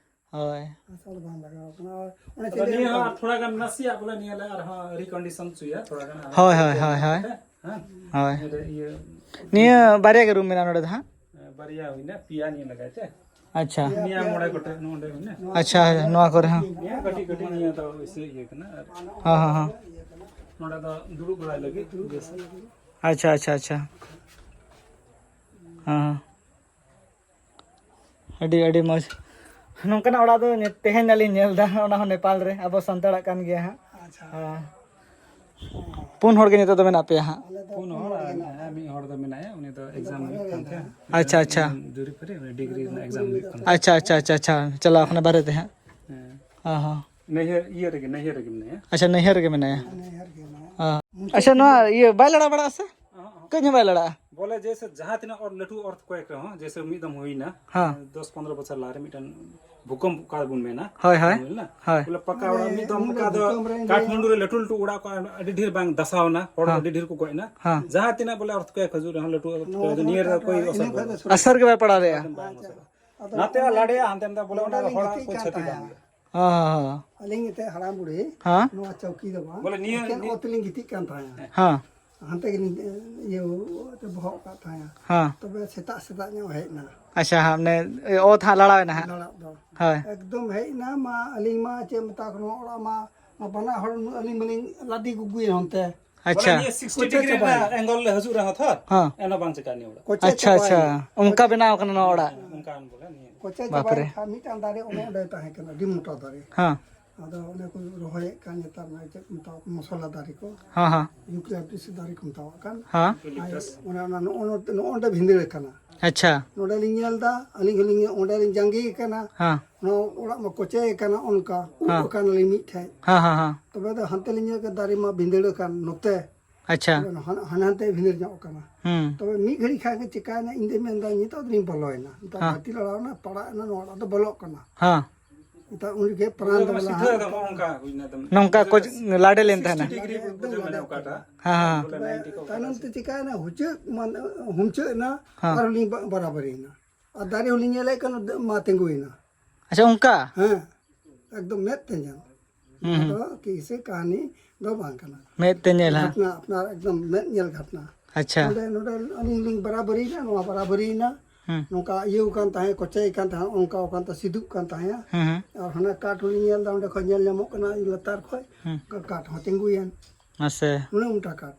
ᱦᱳᱭ᱾ ᱦᱟᱥᱟ ᱫᱚ ᱵᱟᱝ ᱞᱟᱜᱟᱣ ᱠᱟᱱᱟ᱾ ᱟᱨ ᱚᱱᱮ ᱟᱫᱚ ᱪᱮᱫ ᱱᱤᱭᱟᱹ ᱞᱤᱧ ᱦᱚᱸ ᱞᱟᱹᱭᱟ? ᱟᱨ ᱛᱷᱚᱲᱟ ᱜᱟᱱ ᱱᱟᱥᱮᱭᱟᱜ ᱵᱚᱞᱮ ᱱᱤᱭᱟᱹ ᱞᱮ ᱟᱨᱦᱚᱸ recondition ᱦᱚᱪᱚᱭᱟ, ᱛᱷᱚᱲᱟ ᱜᱟᱱ ᱟᱨᱦᱚᱸ ᱦᱳᱭ, ᱦᱳᱭ, ᱦᱳᱭ, ᱦᱳᱭ᱾ ᱦᱮᱸ? ᱦᱳᱭ᱾ ᱱᱤᱭᱟᱹ ᱨᱮ ᱤᱭᱟᱹ ᱱᱤᱭᱟᱹ ᱵᱟᱨᱭᱟ ᱜᱮ room ᱢᱮᱱᱟᱜᱼᱟ ᱱᱚᱰᱮ ᱫᱚ ᱦᱟᱸᱜ? ᱵᱟᱨᱭᱟ ᱦᱩᱭᱱᱟ, ᱯᱮᱭᱟ ᱱᱤᱭᱟᱹ ᱞᱟᱜᱟᱭ ᱛᱮ᱾ ᱟᱪᱪᱷᱟ᱾ ᱱᱤᱭᱟᱹ ᱢᱚᱬᱮ ᱜᱚᱴᱮᱡ ᱱᱚᱰᱮ ᱦᱩᱭᱱᱟ᱾ ᱟᱪᱪᱷᱟ, ᱱᱚᱣᱟ ᱠᱚᱨᱮ ᱦᱚᱸ᱾ ᱱᱤᱭᱟᱹ ᱠᱟᱹᱴᱤᱡ ᱠᱟᱹᱴᱤᱡ ᱱᱤᱭᱟᱹ ᱫᱚ ᱤᱥᱟᱹ ᱤᱭᱟᱹ ᱠᱟᱱᱟ ᱟᱨ ᱦᱚᱸ, ᱦᱚᱸ, ᱦᱚᱸ᱾ ᱱᱚᱰᱮ ᱫᱚ ᱫᱩᱲᱩᱵ ᱵᱟᱲᱟᱭ ᱞᱟᱹᱜᱤᱫ ᱵᱮᱥ᱾ ᱟᱪᱪᱷᱟ, ᱟᱪᱪᱷᱟ, ᱟᱪᱪᱷᱟ᱾ ᱦᱚᱸ, ᱦᱚᱸ᱾ ᱟᱹᱰᱤ, ᱟᱹᱰᱤ ᱢᱚᱡᱽ᱾ ᱱᱚᱝᱠᱟᱱᱟᱜ ᱚᱲᱟᱜ ᱫᱚ ᱧᱮ-, ᱛᱮᱦᱮᱧ ᱟᱹᱞᱤᱧ ᱧᱮᱞ ᱮᱫᱟ, ᱚᱱᱟ ᱦᱚᱸ ᱱᱮᱯᱟᱞ ᱨᱮ, ᱟᱵᱚ ᱥᱟᱱᱛᱟᱲᱟᱜ ᱠᱟᱱ ᱜᱮᱭᱟ ᱦᱟᱸᱜ᱾ ᱟᱪᱪᱷᱟ᱾ ᱦᱮᱸ᱾ ᱯᱩᱱ ᱦᱚᱲ ᱜᱮ ᱱᱤᱛᱚᱜ ᱫᱚ ᱢᱮᱱᱟᱜ ᱯᱮᱭᱟ ᱦᱟᱸᱜ? ᱟᱞᱮ ᱫᱚ ᱯᱩᱱ ᱯᱩᱱ ᱦᱚᱲ, ᱦᱚᱲ ᱜᱮ ᱟᱨ ᱢᱮᱱᱟᱜ ᱦᱮᱸ, ᱞᱮᱭᱟ᱾ ᱢᱤᱫ ᱦᱚᱲ ᱫᱚ ᱢᱮᱱᱟᱭᱟ, ᱩᱱᱤ ᱫᱚ exam ᱦᱩᱭᱩᱜ ᱠᱟᱱ ᱛᱟᱭᱟ᱾ ᱟᱪᱪᱷᱟ, ᱟᱪᱪᱷᱟ᱾ ᱡᱩᱨᱤ ᱯᱷᱟᱹᱨᱤ, ᱩᱱᱤ degree ᱨᱮᱱᱟᱜ exam ᱦᱩᱭᱩᱜ ᱠᱟᱱ ᱛᱟᱭᱟ᱾ ᱟᱪᱪᱷᱟ, ᱟᱪᱪᱷᱟ, ᱟᱪᱪᱷᱟ, ᱟᱪᱪᱷᱟ᱾ ᱪᱟᱞᱟᱣ ᱠᱟᱱᱟ ᱵᱟᱨᱦᱮ ᱛᱮ ᱦᱟᱸᱜ? ᱦᱮᱸ᱾ ᱦᱚᱸ, ᱦᱚᱸ᱾ ᱱᱟᱹᱭᱦᱟᱹᱨ ᱤᱭᱟᱹ ᱨᱮᱜᱮ, ᱱᱟᱹᱭᱦᱟᱹᱨ ᱨᱮᱜᱮ ᱢᱮᱱᱟᱭᱟ᱾ ᱟᱪᱪᱷᱟ, ᱱᱟᱹᱭᱦᱟᱹᱨ ᱨᱮᱜᱮ ᱢᱮᱱᱟᱭᱟ᱾ ᱱᱟᱹᱭᱦᱟᱹᱨ ᱜᱮ ᱢᱮᱱᱟᱭᱟ᱾ ᱦᱮᱸ᱾ ᱟᱪᱪᱷᱟ, ᱱᱚᱣᱟ ᱤᱭᱟᱹ ᱵᱟᱭ ᱞᱟᱲᱟ ᱵᱟᱲᱟᱜᱼᱟ ᱥᱮ? ᱦᱚᱸ, ᱦᱚᱸ᱾ ᱠᱟᱹᱡ ᱦᱚᱸ ᱵᱟᱭ ᱞᱟᱲᱟᱜᱼᱟ? ᱵᱚᱞᱮ ᱡᱮᱭᱥᱮ ᱡᱟᱦᱟᱸ ᱛᱤᱱᱟᱹᱜ ᱚᱨ ᱞᱟᱹᱴᱩ earthquake ᱨᱮᱦᱚᱸ, ᱡᱮᱭᱥᱮ ᱢᱤᱫ ᱫᱚᱢ ᱦᱩᱭᱱᱟ, ᱦᱮᱸ᱾ ᱫᱚᱥ ᱯᱚᱱᱨᱚ ᱵᱚᱪᱷᱚᱨ ᱞᱟᱦᱟ ᱨᱮ ᱢᱤᱫᱴᱮᱱ ᱵᱷᱩᱠᱚᱢᱯ ᱚᱠᱟ ᱵᱚᱱ ᱢᱮᱱᱟ, ᱦᱳᱭ, ᱦᱳᱭ᱾ ᱦᱩᱭ ᱞᱮᱱᱟ? ᱦᱳᱭ᱾ ᱵᱚᱞᱮ ᱯᱟᱠᱟ ᱚᱲᱟᱜ ᱢᱤᱫ ᱫᱚᱢ ᱩᱱ ᱚᱱᱠᱟ ᱫᱚ ᱵᱷᱩᱠᱚᱢᱯ ᱨᱮ ᱠᱟᱴᱷᱢᱟᱱᱰᱩ ᱨᱮ ᱞᱟᱹᱴᱩ ᱞᱟᱹᱴᱩ ᱚᱲᱟᱜ ᱠᱚ ᱟᱹᱰᱤ ᱰᱷᱮᱨ ᱵᱟᱝ ᱫᱟᱥᱟᱣ ᱮᱱᱟ, ᱦᱚᱲ ᱦᱮᱸ᱾ ᱟᱹᱰᱤ ᱰᱷᱮᱨ ᱠᱚ ᱜᱚᱡ ᱮᱱᱟ᱾ ᱦᱮᱸ᱾ ᱡᱟᱦᱟᱸ ᱛᱤᱱᱟᱹᱜ ᱵᱚᱞᱮ earthquake ᱦᱤᱡᱩᱜ ᱨᱮᱦᱚᱸ ᱞᱟᱹᱴᱩ earthquake ᱱᱚᱣᱟ ᱫᱚ ᱱᱤᱭᱟᱹ ᱨᱮᱫᱚ ᱠᱳᱭ ᱤᱱᱟᱹ ᱟᱥᱚᱨ ᱠᱷᱚᱱ ᱫᱚ ᱵᱟᱹᱱᱩᱜᱼᱟ᱾ ᱟᱥᱚᱨ ᱜᱮ ᱵᱟᱭ ᱯᱟᱲᱟᱣ ᱞᱮᱜᱼᱟ᱾ ᱮᱠᱫᱚᱢ ᱵᱟᱝ ᱟᱥᱚᱨᱚᱜᱼᱟ᱾ ᱟᱪᱪᱷᱟ᱾ ᱱᱟᱛᱮ ᱟᱫᱚ ᱞᱟᱰᱮᱭᱟ, ᱦᱟᱱᱛᱮ ᱫᱚ ᱵᱚᱞᱮ ᱚᱱᱟ ᱱᱚᱰᱮ ᱞᱤᱧ ᱦᱚᱲᱟᱜ ᱜᱤᱛᱤᱡ ᱠᱚ ᱠᱟᱱ ᱪᱷᱟᱹᱛᱤ ᱵᱟᱝ ᱛᱟᱦᱮᱸᱫ᱾ ᱦᱩᱭᱩᱜᱼᱟ᱾ ᱦᱚᱸ, ᱦᱚᱸ, ᱦᱚᱸ᱾ ᱟᱹᱞᱤᱧ ᱮᱱᱛᱮᱫ ᱦᱟᱲᱟᱢ ᱵᱩᱲᱦᱤ ᱦᱮᱸ? ᱱᱚᱣᱟ ᱪᱟᱹᱣᱠᱤ ᱫᱚ ᱵᱟᱝ, ᱵᱚᱞᱮ ᱱᱤᱭᱟᱹ, ᱮᱠᱮᱱ ᱱᱤᱭᱟᱹ ᱚᱛ ᱞᱤᱧ ᱜᱤᱛᱤᱡ ᱠᱟᱱ ᱛᱟᱦᱮᱸᱫ᱾ ᱦᱮᱸ᱾ ᱦᱟᱱᱛᱮ ᱜᱮᱞᱤᱧ ᱤᱭᱟᱹ ᱵᱚᱦᱚᱜ ᱠᱟᱜ ᱛᱟᱦᱮᱸᱫ᱾ ᱦᱮᱸ᱾ ᱛᱚᱵᱮ ᱥᱮᱛᱟᱜ ᱥᱮᱛᱟᱜ ᱧᱚᱜ ᱦᱮᱡ ᱮᱱᱟ᱾ ᱟᱪᱪᱷᱟ, ᱦᱮᱸ, ᱢᱟᱱᱮ ᱚᱛ ᱦᱟᱸᱜ ᱞᱟᱲᱟᱣ ᱮᱱᱟ ᱦᱟᱸᱜ᱾ ᱞᱟᱲᱟᱜ ᱫᱚ᱾ ᱦᱳᱭ᱾ ᱮᱠᱫᱚᱢ ᱦᱮᱡ ᱮᱱᱟ ᱢᱟ, ᱟᱹᱞᱤᱧ ᱢᱟ ᱪᱮᱫ ᱢᱮᱛᱟ ᱠᱚ, ᱱᱚᱣᱟ ᱚᱲᱟᱜ ᱢᱟ, ᱢᱟ ᱵᱟᱱᱟ ᱦᱚᱲ ᱟᱹᱞᱤᱧ ᱢᱟᱞᱤᱧ ᱞᱟᱫᱮ ᱜᱩᱜᱩᱭᱮᱱ ᱦᱟᱱᱛᱮ᱾ ᱟᱪᱪᱷᱟ᱾ ᱵᱚᱞᱮ ᱱᱤᱭᱟᱹ ᱥᱤᱠᱥᱴᱤ ᱠᱚᱪᱟ ᱰᱤᱜᱽᱨᱤ ᱪᱟᱵᱟᱭᱮᱱᱟ᱾ ᱨᱮᱱᱟᱜ angle ᱞᱮ ᱦᱤᱡᱩᱜ ᱨᱮᱦᱚᱸ ᱛᱷᱚᱨ, ᱦᱮᱸ᱾ ᱮᱱᱦᱚᱸ ᱵᱟᱝ ᱪᱤᱠᱟ ᱱᱤᱭᱟᱹ ᱚᱲᱟᱜ᱾ ᱠᱚᱪᱟ ᱟᱪᱪᱷᱟ, ᱟᱪᱪᱷᱟ᱾ ᱪᱟᱵᱟᱭᱮᱱᱟ᱾ ᱚᱱᱠᱟ ᱵᱮᱱᱟᱣ ᱠᱟᱱᱟ ᱱᱚᱣᱟ ᱚᱲᱟᱜ᱾ ᱦᱮᱸ, ᱚᱱᱠᱟᱱ ᱵᱚᱞᱮ ᱱᱤᱭᱟᱹ᱾ ᱠᱚᱪᱟ ᱵᱟᱯᱨᱮ᱾ ᱪᱟᱵᱟᱭᱮᱱ ᱠᱷᱟᱱ ᱢᱤᱫᱴᱟᱝ ᱫᱟᱨᱮ ᱚᱱᱮ ᱚᱸᱰᱮ ᱛᱟᱦᱮᱸ ᱠᱟᱱᱟ, ᱟᱹᱰᱤ ᱢᱚᱴᱟ ᱫᱟᱨᱮ᱾ ᱦᱮᱸ᱾ ᱟᱫᱚ ᱚᱱᱮ ᱠᱚ ᱨᱚᱦᱚᱭᱮᱫ ᱠᱟᱱ ᱱᱮᱛᱟᱨ ᱢᱟ ᱪᱮᱫ ᱠᱚ ᱢᱮᱛᱟᱣᱟᱜ ᱠᱟᱱᱟ, ᱢᱚᱥᱞᱟ ᱫᱟᱨᱮ ᱠᱚ᱾ ᱦᱮᱸ, ᱦᱮᱸ᱾ ᱤᱭᱩᱠᱟᱞᱤᱯᱴᱟᱥ ᱫᱟᱨᱮ ᱠᱚ ᱢᱮᱛᱟᱣᱟᱜ ᱠᱟᱱ᱾ ᱦᱮᱸ᱾ ᱟᱨ ᱚᱱᱮ ᱚᱱᱟ ᱱᱚᱜᱼᱚ ᱱᱚ-, ᱱᱚᱜᱼᱚ ᱱᱚᱰᱮ ᱵᱷᱤᱸᱫᱟᱹᱲ ᱟᱠᱟᱱᱟ᱾ ᱟᱪᱪᱷᱟ᱾ ᱱᱚᱰᱮ ᱞᱤᱧ ᱧᱮᱞ ᱮᱫᱟ, ᱟᱹᱞᱤᱧ ᱦᱚᱸᱞᱤᱧ ᱚᱸᱰᱮ ᱞᱤᱧ ᱡᱟᱸᱜᱮ ᱟᱠᱟᱱᱟ᱾ ᱦᱮᱸ᱾ ᱱᱚᱣᱟ ᱚᱲᱟᱜ ᱢᱟ ᱠᱚᱪᱮ ᱟᱠᱟᱱᱟ, ᱚᱱᱠᱟ ᱩᱵ ᱦᱮᱸ᱾ ᱟᱠᱟᱱᱟᱞᱤᱧ ᱢᱤᱫ ᱴᱷᱮᱡ᱾ ᱦᱮᱸ, ᱦᱮᱸ, ᱦᱮᱸ᱾ ᱛᱚᱵᱮ ᱫᱚ ᱦᱟᱱᱛᱮ ᱞᱤᱧ ᱧᱮᱞ ᱠᱮᱫᱟ, ᱫᱟᱨᱮ ᱢᱟ ᱵᱷᱤᱸᱫᱟᱹᱲ ᱟᱠᱟᱱ ᱱᱚᱛᱮ᱾ ᱟᱪᱪᱷᱟ᱾ ᱦᱟᱱ-, ᱦᱟᱱᱮ ᱦᱟᱱᱛᱮ ᱵᱷᱤᱸᱫᱟᱹᱲ ᱧᱚᱜ ᱟᱠᱟᱱᱟ᱾ ᱦᱩᱸ᱾ ᱛᱚᱵᱮ ᱢᱤᱫ ᱜᱷᱟᱹᱲᱤᱡ ᱠᱷᱟᱱ ᱜᱮ ᱪᱤᱠᱟᱭᱮᱱᱟ, ᱤᱧ ᱫᱚᱧ ᱢᱮᱱᱫᱟ, ᱱᱤᱛᱚᱜ ᱫᱚᱞᱤᱧ ᱵᱚᱞᱚᱭᱮᱱᱟ, ᱱᱤᱛᱚᱜ ᱦᱮᱸ᱾ ᱫᱷᱟᱹᱨᱛᱤ ᱞᱟᱲᱟᱣᱱᱟ, ᱯᱟᱲᱟᱜ ᱮᱱᱟ, ᱱᱚᱣᱟ ᱚᱲᱟᱜ ᱫᱚ ᱵᱚᱞᱚᱜ ᱠᱟᱱᱟ᱾ ᱦᱮᱸ᱾ ᱱᱤᱛᱚᱜ ᱩᱱ ᱡᱚᱠᱷᱮᱡ ᱯᱨᱟᱱ ᱫᱚ ᱚᱱᱟ ᱵᱚᱞᱮ ᱥᱤᱴᱷᱟᱹ ᱦᱟᱸᱜ ᱫᱚ ᱱᱚᱜᱼᱚ ᱱᱚᱝᱠᱟ ᱦᱩᱭᱱᱟ, ᱮᱠᱫᱚᱢ ᱱᱚᱝᱠᱟ ᱠᱚ ᱞᱟᱰᱮ ᱞᱮᱱ ᱛᱟᱦᱮᱱᱟ᱾ ᱥᱤᱠᱥᱴᱤ ᱰᱤᱜᱽᱨᱤ ᱮᱠᱫᱚᱢ ᱵᱩᱡᱷᱟᱹᱣ ᱢᱮ ᱞᱟᱰᱮ ᱚᱠᱟᱴᱟᱜ᱾ ᱦᱮᱸ, ᱦᱮᱸ᱾ ᱵᱚᱞᱮ ᱛᱚᱵᱮ ᱱᱟᱭᱤᱱᱴᱤ ᱠᱚ ᱛᱟᱭᱱᱚᱢ ᱛᱮ ᱪᱤᱠᱟᱭᱮᱱᱟ, ᱦᱩᱪᱟᱹᱜ ᱢᱟᱱ-, ᱦᱩᱢᱪᱟᱹᱜ ᱮᱱᱟ, ᱦᱮᱸ᱾ ᱟᱨᱦᱚᱸ ᱞᱤᱧ ᱵᱟ-, ᱵᱟᱨᱟᱵᱟᱨᱤᱭᱮᱱᱟ᱾ ᱟᱨ ᱫᱟᱨᱮ ᱦᱚᱸᱞᱤᱧ ᱧᱮᱞᱮᱫ ᱠᱟᱱᱟ, ᱢᱟ ᱛᱤᱸᱜᱩᱭᱮᱱᱟ᱾ ᱟᱪᱪᱷᱟ, ᱚᱱᱠᱟ? ᱦᱮᱸ, ᱮᱠᱫᱚᱢ ᱢᱮᱫ ᱛᱮ ᱧᱮᱞ᱾ ᱦᱩᱸ, ᱱᱚᱣᱟ ᱦᱩᱸ᱾ ᱫᱚ ᱠᱤᱥᱤ ᱠᱟᱹᱦᱱᱤ ᱫᱚ ᱵᱟᱝ ᱠᱟᱱᱟ᱾ ᱢᱮᱫ ᱛᱮ ᱧᱮᱞ, ᱦᱟᱸ? ᱜᱷᱚᱴᱱᱟ, ᱟᱯᱱᱟᱨ ᱮᱠᱫᱚᱢ ᱢᱮᱫ ᱧᱮᱞ ᱜᱷᱚᱴᱱᱟ᱾ ᱟᱪᱪᱷᱟ᱾ ᱱᱚᱰᱮ, ᱱᱚᱰᱮ ᱟᱹᱞᱤᱧ ᱞᱤᱧ ᱵᱟᱨᱟᱵᱟᱹᱨᱤᱭᱮᱱᱟ, ᱱᱚᱣᱟ ᱵᱟᱨᱟᱵᱟᱹᱨᱤᱭᱮᱱᱟ, ᱦᱩᱸ᱾ ᱱᱚᱝᱠᱟ ᱤᱭᱟᱹᱣ ᱠᱟᱱ ᱛᱟᱦᱮᱸ, ᱠᱚᱪᱮᱭ ᱠᱟᱱ ᱛᱟᱦᱮᱸ, ᱚᱱᱠᱟ ᱠᱟᱱ ᱛᱟᱦᱮᱸ, ᱥᱤᱫᱩᱜ ᱠᱟᱱ ᱛᱟᱦᱮᱸ᱾ ᱦᱩᱸ, ᱦᱩᱸ᱾ ᱟᱨ ᱦᱟᱱᱟ ᱠᱟᱴ ᱦᱚᱸᱞᱤᱧ ᱧᱮᱞ ᱮᱫᱟ, ᱚᱸᱰᱮ ᱠᱷᱚᱱ ᱧᱮᱞ ᱧᱟᱢᱚᱜ ᱠᱟᱱᱟ ᱞᱟᱛᱟᱨ ᱠᱷᱚᱱ, ᱦᱩᱸ᱾ ᱚᱱᱠᱟ ᱠᱟᱴ ᱦᱚᱸ ᱛᱤᱸᱜᱩᱭᱮᱱ᱾ ᱢᱟᱥᱮ᱾ ᱩᱱᱟᱹᱜ ᱢᱚᱴᱟ ᱠᱟᱴ᱾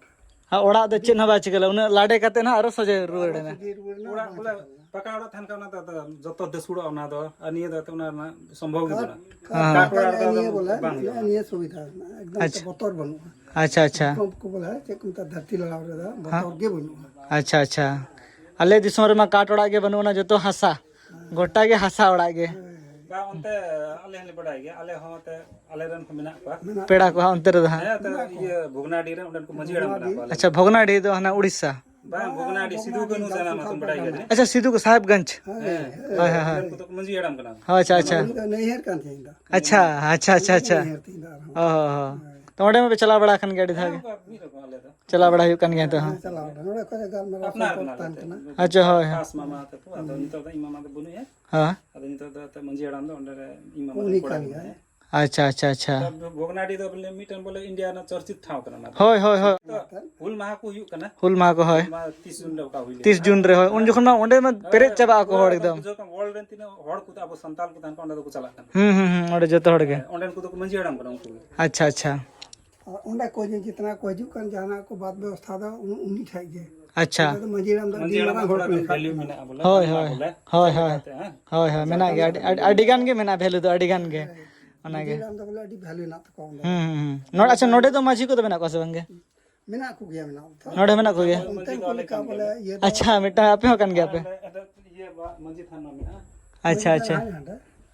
ᱟᱨ ᱚᱲᱟᱜ ᱫᱚ ᱪᱮᱫ ᱦᱚᱸ ᱵᱟᱭ ᱪᱤᱠᱟᱹ ᱞᱮᱫᱟ, ᱩᱱᱟᱹᱜ ᱞᱟᱰᱮ ᱠᱟᱛᱮ ᱱᱟᱦᱟᱜ ᱟᱨᱚ ᱥᱚᱡᱷᱮ ᱨᱩᱣᱟᱹᱲ ᱮᱱᱟ᱾ ᱥᱚᱡᱷᱮ ᱨᱩᱣᱟᱹᱲ ᱮᱱᱟ, ᱚᱲᱟᱜ ᱵᱟᱝ ᱵᱚᱞᱮ ᱪᱤᱠᱟᱹ ᱞᱮᱱᱟ᱾ ᱯᱟᱠᱟ ᱚᱲᱟᱜ ᱛᱟᱦᱮᱱ ᱠᱷᱟᱱ ᱚᱱᱟ ᱫᱚ ᱟᱫᱚ ᱡᱚᱛᱚ ᱫᱟᱹᱥᱩᱲᱚᱜᱼᱟ, ᱚᱱᱟ ᱫᱚ, ᱟᱨ ᱱᱤᱭᱟᱹ ᱫᱚ ᱚᱱᱟ ᱨᱮᱱᱟᱜ ᱥᱚᱢᱵᱷᱚᱵ ᱜᱮ ᱠᱟᱴ, ᱵᱟᱹᱱᱩᱜᱼᱟ᱾ ᱠᱟᱴ ᱦᱮᱸ᱾ ᱚᱲᱟᱜ ᱨᱮᱫᱚ ᱱᱤᱭᱟᱹ ᱟᱫᱚ ᱵᱚᱞᱮ, ᱵᱟᱝ ᱦᱩᱭᱩᱜᱼᱟ᱾ ᱱᱤᱭᱟᱹ ᱥᱩᱵᱤᱫᱷᱟ ᱢᱮᱱᱟᱜᱼᱟ, ᱮᱠᱫᱚᱢ ᱟᱪᱪᱷᱟ᱾ ᱵᱚᱛᱚᱨ ᱵᱟᱹᱱᱩᱜᱼᱟ᱾ ᱟᱪᱪᱷᱟ, ᱟᱪᱪᱷᱟ᱾ ᱯᱟᱢᱯ ᱠᱚ ᱵᱚᱞᱮ ᱪᱮᱫ ᱠᱚ ᱢᱮᱛᱟᱜᱼᱟ, ᱫᱷᱟᱹᱨᱛᱤ ᱞᱟᱲᱟᱣ ᱨᱮᱫᱚ ᱦᱮᱸ᱾ ᱵᱚᱛᱚᱨ ᱜᱮ ᱵᱟᱹᱱᱩᱜᱼᱟ᱾ ᱟᱪᱪᱷᱟ, ᱟᱪᱪᱷᱟ᱾ ᱟᱞᱮ ᱫᱤᱥᱚᱢ ᱨᱮᱢᱟ ᱠᱟᱴ ᱚᱲᱟᱜ ᱜᱮ ᱵᱟᱹᱱᱩᱜ ᱟᱱᱟ, ᱡᱚᱛᱚ ᱦᱟᱥᱟ, ᱦᱮᱸ᱾ ᱜᱚᱴᱟ ᱜᱮ ᱦᱟᱥᱟ ᱚᱲᱟᱜ ᱜᱮ᱾ ᱦᱮᱸ᱾ ᱵᱟᱝ, ᱚᱱᱛᱮ ᱟᱞᱮ ᱦᱚᱸᱞᱮ ᱵᱟᱰᱟᱭ ᱜᱮᱭᱟ, ᱟᱞᱮ ᱦᱚᱸ ᱚᱱᱛᱮ ᱟᱞᱮ ᱨᱮᱱ ᱠᱚ ᱢᱮᱱᱟᱜ ᱠᱚᱣᱟ᱾ ᱢᱮᱱᱟᱜ ᱯᱮᱲᱟ ᱠᱚ ᱦᱟᱸᱜ ᱚᱱᱛᱮ ᱨᱮᱫᱚ ᱦᱟᱸᱜ? ᱦᱮᱸ, ᱚᱱᱛᱮ ᱤᱭᱟᱹ ᱵᱷᱚᱜᱽᱱᱟᱰᱤ ᱨᱮ ᱚᱸᱰᱮᱱ ᱠᱚ ᱢᱟᱹᱡᱷᱤ ᱦᱟᱲᱟᱢ ᱠᱟᱱᱟ ᱠᱚ ᱟᱞᱮ᱾ ᱟᱪᱪᱷᱟ, ᱵᱷᱚᱜᱽᱱᱟᱰᱤ ᱫᱚ ᱦᱟᱱᱟ ᱩᱲᱤᱥᱥᱟ? ᱵᱟᱝ, ᱵᱷᱚᱜᱽᱱᱟᱰᱤ ᱥᱤᱫᱩ ᱠᱟᱹᱱᱦᱩ ᱡᱟᱱᱟᱢ ᱟᱹᱛᱩ ᱵᱟᱰᱟᱭ ᱜᱮᱭᱟ ᱡᱟᱹᱱᱤᱡ? ᱟᱪᱪᱷᱟ, ᱥᱤᱫᱩ ᱠᱚ ᱥᱟᱦᱮᱵᱽᱜᱚᱸᱡᱽ᱾ ᱦᱮᱸ, ᱦᱳᱭ, ᱦᱳᱭ, ᱦᱳᱭ᱾ ᱚᱸᱰᱮᱱ ᱠᱚᱫᱚ ᱠᱚ ᱢᱟᱹᱡᱷᱤ ᱦᱟᱲᱟᱢ ᱠᱟᱱᱟ᱾ ᱦᱳᱭ, ᱟᱪᱪᱷᱟ, ᱟᱪᱪᱷᱟ᱾ ᱩᱱᱤ ᱫᱚ ᱱᱟᱹᱭᱦᱟᱹᱨ ᱠᱟᱱ ᱛᱤᱧ ᱫᱚ᱾ ᱟᱪᱪᱷᱟ, ᱟᱪᱪᱷᱟ᱾ ᱱᱟᱹᱭᱦᱟᱹᱨ ᱛᱤᱧ ᱫᱚ ᱟᱨᱦᱚᱸ᱾ ᱦᱳᱭ, ᱦᱳᱭ, ᱦᱳᱭ᱾ ᱦᱳᱭ᱾ ᱛᱚ ᱚᱸᱰᱮ ᱢᱟᱯᱮ ᱪᱟᱞᱟᱣ ᱵᱟᱲᱟ ᱟᱠᱟᱱ ᱜᱮᱭᱟ ᱟᱹᱰᱤ ᱫᱷᱟᱣ ᱦᱮᱸ, ᱜᱮ? ᱚᱱᱠᱟ ᱢᱤᱫ ᱨᱚᱠᱚᱢ ᱟᱞᱮ ᱫᱚ᱾ ᱪᱟᱞᱟᱣ ᱵᱟᱲᱟ ᱦᱩᱭᱩᱜ ᱠᱟᱱ ᱜᱮᱭᱟ ᱛᱚ, ᱦᱮᱸ, ᱦᱮᱸ᱾ ᱪᱟᱞᱟᱣ ᱵᱟᱲᱟ᱾ ᱱᱚᱰᱮ ᱠᱷᱚᱡ ᱜᱟᱞᱢᱟᱨᱟᱣ ᱟᱯᱱᱟᱨ ᱥᱚᱢᱯᱚᱨᱠ ᱠᱟᱱᱟ ᱛᱟᱦᱮᱱ ᱞᱮ᱾ ᱠᱟᱱᱟ᱾ ᱟᱪᱪᱷᱟ, ᱦᱳᱭ, ᱦᱳᱭ᱾ ᱠᱷᱟᱥ ᱢᱟᱢᱟ ᱛᱟᱠᱚ, ᱟᱫᱚ ᱦᱩᱸ᱾ ᱱᱤᱛᱚᱜ ᱫᱚ ᱤᱧ ᱢᱟᱢᱟ ᱫᱚ ᱵᱟᱹᱱᱩᱜ ᱮᱭᱟ᱾ ᱦᱮᱸ᱾ ᱟᱫᱚ ᱱᱤᱛᱚᱜ ᱫᱚ ᱮᱱᱛᱮ ᱢᱟᱹᱡᱷᱤ ᱦᱟᱲᱟᱢ ᱫᱚ ᱚᱸᱰᱮ ᱨᱮ ᱤᱧ ᱢᱟᱢᱟ ᱩᱱᱤ ᱫᱚ ᱠᱚᱲᱟ ᱠᱟᱱ ᱜᱤᱫᱽᱨᱟᱹ ᱜᱮᱭᱟᱭ᱾ ᱦᱮᱸ᱾ ᱟᱪᱪᱷᱟ, ᱟᱪᱪᱷᱟ, ᱟᱪᱪᱷᱟ᱾ ᱛᱚ ᱵᱷᱚᱜᱽᱱᱟᱰᱤ ᱫᱚ ᱵᱚᱞᱮ ᱢᱤᱫᱴᱮᱱ ᱵᱚᱞᱮ ᱤᱱᱰᱤᱭᱟ ᱨᱮᱱᱟᱜ ᱪᱚᱨᱪᱤᱛ ᱴᱷᱟᱶ ᱠᱟᱱᱟ ᱚᱱᱟ ᱫᱚ᱾ ᱦᱳᱭ, ᱦᱳᱭ, ᱦᱳᱭ᱾ ᱛᱚ ᱦᱩᱞ ᱢᱟᱦᱟ ᱠᱚ ᱦᱩᱭᱩᱜ ᱠᱟᱱᱟ᱾ ᱦᱩᱞ ᱢᱟᱦᱟ ᱠᱚ, ᱦᱳᱭ᱾ ᱦᱩᱞ ᱢᱟᱦᱟ ᱛᱤᱥ ᱡᱩᱱ ᱨᱮ ᱚᱠᱟ ᱦᱩᱭ ᱞᱮᱱᱟ? ᱛᱤᱥ ᱡᱩᱱ ᱨᱮ, ᱦᱳᱭ᱾ ᱩᱱ ᱡᱚᱠᱷᱚᱱ ᱢᱟ ᱚᱸᱰᱮ ᱢᱟ ᱦᱮᱸ, ᱯᱮᱨᱮᱡ ᱪᱟᱵᱟᱜ ᱟᱠᱚ ᱯᱩᱨᱟᱹ ᱦᱚᱲ ᱮᱠᱫᱚᱢ ᱮᱠᱫᱚᱢ᱾ ᱵᱩᱡᱷᱟᱹᱣ ᱠᱟᱜ ᱢᱮ, world ᱨᱮᱱ ᱛᱤᱱᱟᱹᱜ ᱦᱚᱲ ᱠᱚ ᱟᱵᱚ ᱥᱟᱱᱛᱟᱞ ᱠᱚ ᱛᱟᱦᱮᱱ ᱠᱟᱱᱟ, ᱚᱸᱰᱮ ᱫᱚᱠᱚ ᱪᱟᱞᱟᱜ ᱠᱟᱱᱟ᱾ ᱦᱩᱸ, ᱦᱩᱸ, ᱦᱩᱸ, ᱚᱸᱰᱮ ᱡᱚᱛᱚ ᱦᱚᱲ ᱜᱮ᱾ ᱦᱮᱸ, ᱚᱸᱰᱮᱱ ᱠᱚᱫᱚ ᱠᱚ ᱢᱟᱹᱡᱷᱤ ᱦᱟᱲᱟᱢ ᱠᱟᱱᱟ ᱩᱱᱠᱩ ᱜᱮ᱾ ᱟᱪᱪᱷᱟ, ᱟᱪᱪᱷᱟ᱾ ᱟᱨ ᱚᱸᱰᱮ ᱠᱚ ᱡᱮ ᱡᱤᱛᱱᱟ ᱠᱚ ᱦᱤᱡᱩᱜ ᱠᱟᱱ, ᱡᱟᱦᱟᱱᱟᱜ ᱠᱚ ᱵᱟᱫ ᱵᱮᱵᱚᱥᱛᱷᱟ ᱫᱚ ᱩᱱ-, ᱩᱱᱤ ᱴᱷᱮᱡ ᱜᱮ᱾ ᱟᱪᱪᱷᱟ᱾ ᱚᱸᱰᱮ ᱫᱚ ᱢᱟᱹᱡᱷᱤ ᱦᱟᱲᱟᱢ ᱫᱚ ᱟᱹᱰᱤ ᱢᱟᱹᱡᱷᱤ ᱦᱟᱲᱟᱢ ᱢᱟᱨᱟᱝ ᱫᱚ ᱦᱚᱲ ᱛᱷᱚᱲᱟ ᱠᱟᱱ ᱜᱟᱱ ᱠᱷᱟᱡ᱾ Value ᱢᱮᱱᱟᱜᱼᱟ ᱵᱚᱞᱮ, ᱦᱳᱭ, ᱡᱟᱭᱜᱟ ᱦᱳᱭ᱾ ᱵᱚᱞᱮ᱾ ᱦᱳᱭ, ᱦᱳᱭ, ᱪᱮᱫ ᱢᱮᱱᱟᱜ ᱜᱮᱭᱟ᱾ ᱞᱮᱠᱟᱛᱮ, ᱟᱹᱰᱤ, ᱦᱮᱸ? ᱟᱹᱰᱤ, ᱟᱹᱰᱤ ᱜᱟᱱ ᱜᱮ ᱢᱮᱱᱟᱜᱼᱟ value ᱫᱚ, ᱟᱹᱰᱤ ᱜᱟᱱ ᱜᱮ᱾ ᱦᱮᱸ᱾ ᱚᱱᱟᱜᱮ᱾ ᱢᱟᱹᱡᱷᱤ ᱦᱟᱲᱟᱢ ᱫᱚ ᱵᱚᱞᱮ ᱟᱹᱰᱤ value ᱢᱮᱱᱟᱜ ᱛᱟᱠᱚᱣᱟ ᱚᱸᱰᱮ᱾ ᱦᱩᱸ, ᱦᱩᱸ, ᱦᱩᱸ᱾ ᱱᱚᱰᱮ, ᱟᱪᱪᱷᱟ, ᱱᱚᱰᱮ ᱫᱚ ᱢᱟᱹᱡᱷᱤ ᱠᱚᱫᱚ ᱢᱮᱱᱟᱜ ᱠᱚᱣᱟ ᱥᱮ ᱵᱟᱝ ᱜᱮ? ᱢᱮᱱᱟᱜ ᱠᱚᱜᱮᱭᱟ, ᱢᱮᱱᱟᱜ ᱫᱚ᱾ ᱱᱚᱰᱮ ᱢᱮᱱᱟᱜ ᱠᱚᱜᱮᱭᱟ? ᱚᱱᱛᱮᱱ ᱠᱚ ᱞᱮᱠᱟ ᱵᱚᱞᱮ ᱤᱭᱟᱹ ᱫᱚ ᱟᱪᱪᱷᱟ, ᱢᱤᱫᱴᱟᱝ ᱟᱯᱮ ᱦᱚᱸ ᱠᱟᱱ ᱜᱮᱭᱟ ᱯᱮ? ᱟᱨ ᱚᱸᱰᱮ ᱤᱭᱟᱹ ᱵᱟ-, ᱢᱟᱹᱡᱷᱤ ᱛᱷᱟᱱ ᱦᱚᱸ ᱢᱮᱱᱟᱜᱼᱟ᱾ ᱟᱪᱪᱷᱟ, ᱢᱟᱹᱡᱷᱤ ᱛᱷᱟᱱ ᱟᱪᱪᱷᱟ᱾ ᱦᱟᱸᱰᱮ ᱱᱟᱰᱮ᱾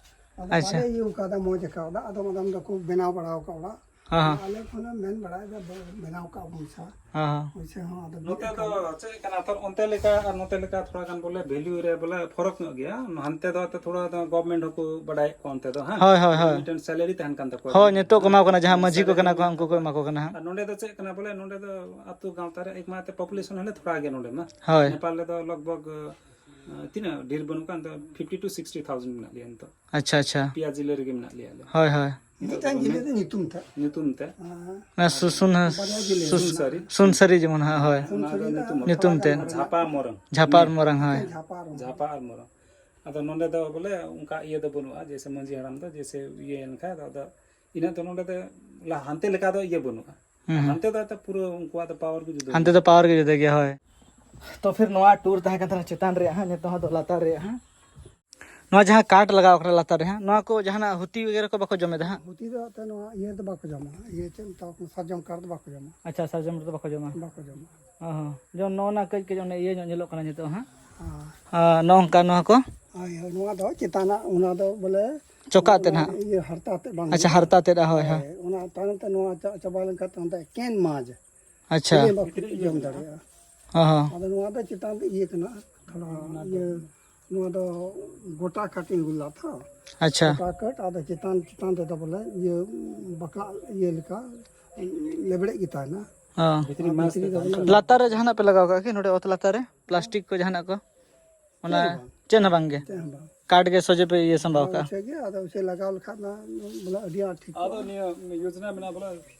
ᱟᱫᱚ ᱟᱪᱪᱷᱟ᱾ ᱵᱟᱞᱮ ᱤᱭᱟᱹ ᱟᱠᱟᱫᱟ, ᱢᱚᱡᱽ ᱟᱠᱟᱫᱟ᱾ ᱟᱫᱚ ᱚᱱᱟ ᱫᱚᱠᱚ ᱵᱮᱱᱟᱣ ᱵᱟᱲᱟ ᱟᱠᱟᱫ ᱚᱲᱟᱜ᱾ ᱦᱮᱸ, ᱦᱮᱸ᱾ ᱟᱞᱮ ᱠᱷᱚᱱ ᱢᱮᱱ ᱵᱟᱲᱟᱭᱮᱫᱟ, ᱵᱮ-, ᱵᱮᱱᱟᱣ ᱠᱟᱜ ᱵᱚᱱ ᱥᱮ᱾ ᱦᱮᱸ, ᱦᱮᱸ᱾ ᱯᱩᱭᱥᱟᱹ ᱦᱚᱸ ᱟᱫᱚ ᱱᱚᱛᱮ ᱵᱤᱫ ᱫᱚ ᱠᱟᱱᱟ᱾ ᱪᱮᱫ ᱠᱟᱱᱟ, ᱛᱚ ᱚᱱᱛᱮ ᱞᱮᱠᱟ ᱟᱨ ᱱᱚᱛᱮ ᱞᱮᱠᱟ ᱛᱷᱚᱲᱟ ᱜᱟᱱ ᱵᱚᱞᱮ value ᱨᱮ ᱵᱚᱞᱮ ᱯᱷᱚᱨᱚᱠ ᱧᱚᱜ ᱜᱮᱭᱟ᱾ ᱦᱟᱱᱛᱮ ᱫᱚ ᱛᱚ ᱛᱷᱚᱲᱟ ᱫᱚ government ᱦᱚᱸᱠᱚ ᱵᱟᱰᱟᱭᱮᱫ ᱠᱚᱣᱟ ᱚᱱᱛᱮ ᱫᱚ, ᱦᱮᱸ᱾ ᱦᱳᱭ, ᱦᱳᱭ, ᱦᱳᱭ᱾ ᱢᱤᱫᱴᱮᱱ salary ᱛᱟᱦᱮᱱ ᱠᱟᱱ ᱛᱟᱠᱚᱣᱟ᱾ ᱦᱳᱭ, ᱱᱤᱛᱚᱜ ᱠᱚ ᱮᱢᱟ ᱠᱚ ᱠᱟᱱᱟ, ᱡᱟᱦᱟᱸ ᱢᱟᱹᱡᱷᱤ ᱠᱚ salary ᱠᱟᱱᱟ ᱠᱚ, ᱛᱟᱦᱮᱱ ᱩᱱᱠᱩ ᱠᱟᱱ ᱠᱚ ᱛᱟᱠᱚᱣᱟ᱾ ᱮᱢᱟ ᱠᱚ ᱠᱟᱱᱟ ᱦᱟᱸᱜ᱾ ᱟᱨ ᱱᱚᱰᱮ ᱫᱚ ᱪᱮᱫ ᱠᱟᱱᱟ ᱵᱚᱞᱮ, ᱱᱚᱰᱮ ᱫᱚ ᱟᱹᱛᱩ ᱜᱟᱶᱛᱟ ᱨᱮ ᱮᱠᱢᱟᱛᱨᱚ population ᱦᱚᱸᱞᱮ ᱛᱷᱚᱲᱟ ᱜᱮᱭᱟ ᱱᱚᱰᱮ ᱢᱟ᱾ ᱦᱳᱭ᱾ ᱱᱮᱯᱟᱞ ᱨᱮᱫᱚ ᱞᱚᱜᱽ ᱵᱷᱚᱜᱽ, ᱟᱸ, ᱛᱤᱱᱟᱹᱜ ᱰᱷᱮᱨ ᱵᱟᱹᱱᱩᱜ ᱠᱟᱱ ᱫᱚ, fifty to sixty thousand ᱢᱮᱱᱟᱜ ᱞᱮᱭᱟ ᱱᱤᱛᱚᱜ᱾ ᱟᱪᱪᱷᱟ, ᱟᱪᱪᱷᱟ᱾ ᱯᱮᱭᱟ ᱡᱤᱞᱟᱹ ᱨᱮᱜᱮ ᱢᱮᱱᱟᱜ ᱞᱮᱭᱟ ᱟᱞᱮ᱾ ᱦᱳᱭ, ᱦᱳᱭ᱾ ᱢᱤᱫᱴᱟᱝ ᱡᱤᱞᱟᱹ ᱫᱚ ᱧᱩᱛᱩᱢ ᱛᱮ᱾ ᱧᱩᱛᱩᱢ ᱛᱮ᱾ ᱦᱮᱸ᱾ ᱚᱱᱟ ᱥᱩ-, ᱥᱩᱱ-, ᱵᱟᱨᱭᱟ ᱡᱤᱞᱟᱹ᱾ ᱥᱩ-, ᱥᱩᱱᱥᱟᱹᱨᱤ᱾ ᱥᱩᱱᱥᱟᱹᱨᱤ ᱡᱮᱢᱚᱱ ᱦᱟᱸᱜ, ᱦᱳᱭ᱾ ᱚᱱᱟ ᱫᱚ ᱥᱩᱱᱥᱟᱹᱨᱤ ᱧᱩᱛᱩᱢ᱾ ᱟᱨ ᱧᱩᱛᱩᱢ ᱛᱮ᱾ ᱡᱷᱟᱯᱟ ᱢᱚᱨᱚᱝ᱾ ᱡᱷᱟᱯᱟ ᱟᱨ ᱢᱚᱨᱚᱝ, ᱦᱳᱭ᱾ ᱡᱷᱟᱯᱟ ᱟᱨ ᱢᱚᱨᱚᱝ᱾ ᱡᱷᱟᱯᱟ ᱟᱨ ᱢᱚᱨᱚᱝ᱾ ᱟᱫᱚ ᱱᱚᱰᱮ ᱫᱚ ᱵᱚᱞᱮ ᱚᱱᱠᱟ ᱤᱭᱟᱹ ᱫᱚ ᱵᱟᱹᱱᱩᱜᱼᱟ, ᱡᱮᱭᱥᱮ ᱢᱟᱹᱡᱷᱤ ᱦᱟᱲᱟᱢ ᱫᱚ ᱡᱮᱭᱥᱮ ᱤᱭᱟᱹᱭᱮᱱ ᱠᱷᱟᱡ ᱫᱚ, ᱟᱫᱚ ᱤᱱᱟᱹᱜ ᱫᱚ ᱱᱚᱰᱮ ᱫᱚ ᱞᱟ-, ᱦᱟᱱᱛᱮ ᱞᱮᱠᱟ ᱫᱚ ᱤᱭᱟᱹ ᱵᱟᱹᱱᱩᱜᱼᱟ᱾ ᱦᱩᱸ, ᱦᱩᱸ᱾ ᱦᱟᱱᱛᱮ ᱫᱚ ᱮᱱᱛᱮ ᱯᱩᱨᱟᱹ ᱩᱱᱠᱩᱣᱟᱜ ᱫᱚ power ᱜᱮ ᱡᱩᱫᱟᱹ ᱦᱟᱱᱛᱮ ᱜᱮᱭᱟ᱾ ᱫᱚ power ᱜᱮ ᱡᱩᱫᱟᱹ ᱜᱮᱭᱟ, ᱦᱳᱭ᱾ ᱛᱚ ᱯᱷᱤᱨ ᱱᱚᱣᱟ tour ᱛᱟᱦᱮᱸ ᱠᱟᱱ ᱛᱟᱦᱮᱱᱟ ᱪᱮᱛᱟᱱ ᱨᱮᱭᱟᱜ ᱦᱟᱸᱜ, ᱱᱤᱛᱚᱜ ᱦᱚᱸ ᱫᱚ ᱞᱟᱛᱟᱨ ᱨᱮᱭᱟᱜ ᱦᱟᱸᱜ᱾ ᱱᱚᱣᱟ ᱡᱟᱦᱟᱸ ᱠᱟᱴ ᱞᱟᱜᱟᱣ ᱠᱟᱱᱟ ᱞᱟᱛᱟᱨ ᱨᱮ ᱦᱟᱸᱜ, ᱱᱚᱣᱟ ᱠᱚ ᱡᱟᱦᱟᱱᱟᱜ ᱦᱩᱛᱤ ᱵᱟᱜᱮᱨᱟ ᱠᱚ ᱵᱟᱠᱚ ᱡᱚᱢᱮᱫᱟ ᱦᱟᱸᱜ? ᱦᱩᱛᱤ ᱫᱚ ᱮᱱᱛᱮ ᱱᱚᱣᱟ ᱤᱭᱟᱹ ᱫᱚ ᱵᱟᱠᱚ ᱡᱚᱢᱟ, ᱤᱭᱟᱹ ᱪᱮᱫ ᱢᱮᱛᱟᱣ ᱠᱚ, ᱥᱟᱨᱡᱚᱢ ᱠᱟᱴ ᱫᱚ ᱵᱟᱠᱚ ᱡᱚᱢᱟ᱾ ᱟᱪᱪᱷᱟ, ᱥᱟᱨᱡᱚᱢ ᱨᱮᱫᱚ ᱵᱟᱠᱚ ᱡᱚᱢᱟ᱾ ᱵᱟᱠᱚ ᱡᱚᱢᱟ᱾ ᱚ ᱦᱚᱸ᱾ ᱡᱮᱢᱚᱱ ᱱᱚᱜᱼᱚ ᱱᱟ ᱠᱟᱹᱡ ᱠᱟᱹᱡ ᱚᱱᱮ ᱤᱭᱟᱹ ᱧᱚᱜ ᱧᱮᱞᱚᱜ ᱠᱟᱱᱟ ᱱᱤᱛᱚᱜ ᱦᱟᱸᱜ᱾ ᱦᱮᱸ᱾ ᱟᱨ ᱱᱚᱜᱼᱚ ᱱᱚᱝᱠᱟ ᱱᱚᱣᱟ ᱠᱚ? ᱦᱳᱭ, ᱦᱳᱭ, ᱱᱚᱣᱟ ᱫᱚ ᱪᱮᱛᱟᱱᱟᱜ, ᱚᱱᱟ ᱫᱚ ᱵᱚᱞᱮ ᱪᱚᱠᱟᱜ ᱛᱮ ᱚᱱᱟ ᱱᱟᱦᱟᱜ᱾ ᱤᱭᱟᱹ ᱦᱟᱨᱛᱟ ᱛᱮ ᱵᱟᱝ ᱟᱪᱪᱷᱟ, ᱦᱩᱭᱩᱜᱼᱟ᱾ ᱦᱟᱨᱛᱟ ᱛᱮᱫ, ᱦᱳᱭ, ᱦᱳᱭ᱾ ᱦᱳᱭ, ᱚᱱᱟ ᱛᱟᱭᱱᱚᱢ ᱛᱮ ᱱᱚᱣᱟ ᱪᱟ-, ᱪᱟᱵᱟ ᱞᱮᱱᱠᱷᱟᱱ ᱛᱟᱭᱚᱢ ᱛᱮ ᱮᱠᱮᱱ ᱢᱟᱡᱽ᱾ ᱟᱪᱪᱷᱟ᱾ ᱤᱭᱟᱹ ᱵᱟᱠᱚ ᱡᱚᱢ ᱫᱟᱲᱮᱭᱟᱜᱼᱟ᱾ ᱦᱚᱸ, ᱦᱚᱸ᱾ ᱟᱫᱚ ᱱᱚᱣᱟ ᱫᱚ ᱪᱮᱛᱟᱱ ᱨᱮ ᱤᱭᱟᱹ ᱠᱟᱱᱟ, ᱛᱷᱚᱲᱟ ᱤᱭᱟᱹ, ᱱᱚᱣᱟ ᱫᱚ ᱜᱚᱴᱟ ᱠᱟᱴᱤᱝ ᱜᱩᱞᱟ ᱛᱚ᱾ ᱟᱪᱪᱷᱟ᱾ ᱜᱚᱴᱟ ᱠᱟᱴ, ᱟᱫᱚ ᱪᱮᱛᱟᱱ, ᱪᱮᱛᱟᱱ ᱛᱮᱫᱚ ᱵᱚᱞᱮ ᱤᱭᱟᱹ ᱵᱟᱠᱲᱟ ᱤᱭᱟᱹ ᱞᱮᱠᱟ ᱞᱮᱵᱲᱮᱡ ᱜᱮ ᱛᱟᱦᱮᱱᱟ᱾ ᱦᱚᱸ᱾ ᱵᱷᱤᱛᱨᱤ ᱢᱟᱥ ᱵᱷᱤᱛᱨᱤ ᱫᱚ ᱵᱚᱞᱮ ᱞᱟᱛᱟᱨ ᱨᱮ ᱡᱟᱦᱟᱱᱟᱜ ᱯᱮ ᱞᱟᱜᱟᱣ ᱠᱟᱜ ᱠᱤ ᱱᱚᱰᱮ ᱚᱛ ᱞᱟᱛᱟᱨ ᱨᱮ? ᱯᱞᱟᱥᱴᱤᱠ ᱠᱚ ᱡᱟᱦᱟᱱᱟᱜ ᱠᱚ? ᱚᱱᱟ ᱪᱮᱫ ᱦᱚᱸ ᱵᱟᱝ᱾ ᱪᱮᱫ ᱦᱚᱸ ᱵᱟᱝ ᱜᱮ? ᱪᱮᱫ ᱦᱚᱸ ᱵᱟᱝ᱾ ᱠᱟᱴ ᱜᱮ ᱥᱚᱡᱷᱮ ᱯᱮ ᱤᱭᱟᱹ ᱥᱟᱢᱵᱟᱣ ᱦᱳᱭ, ᱠᱟᱜᱼᱟ? ᱩᱪᱟᱹ ᱜᱮ, ᱟᱫᱚ ᱩᱪᱟᱹ ᱞᱟᱜᱟᱣ ᱞᱮᱠᱷᱟᱡ ᱢᱟ ᱵᱚᱞᱮ ᱟᱹᱰᱤ ᱟᱸᱴ ᱴᱷᱤᱠ ᱟᱫᱚ ᱠᱚᱜᱼᱟ᱾ ᱱᱤᱭᱟᱹ ᱭᱳᱡᱽᱱᱟ ᱢᱮᱱᱟᱜᱼᱟ ᱵᱚᱞᱮ,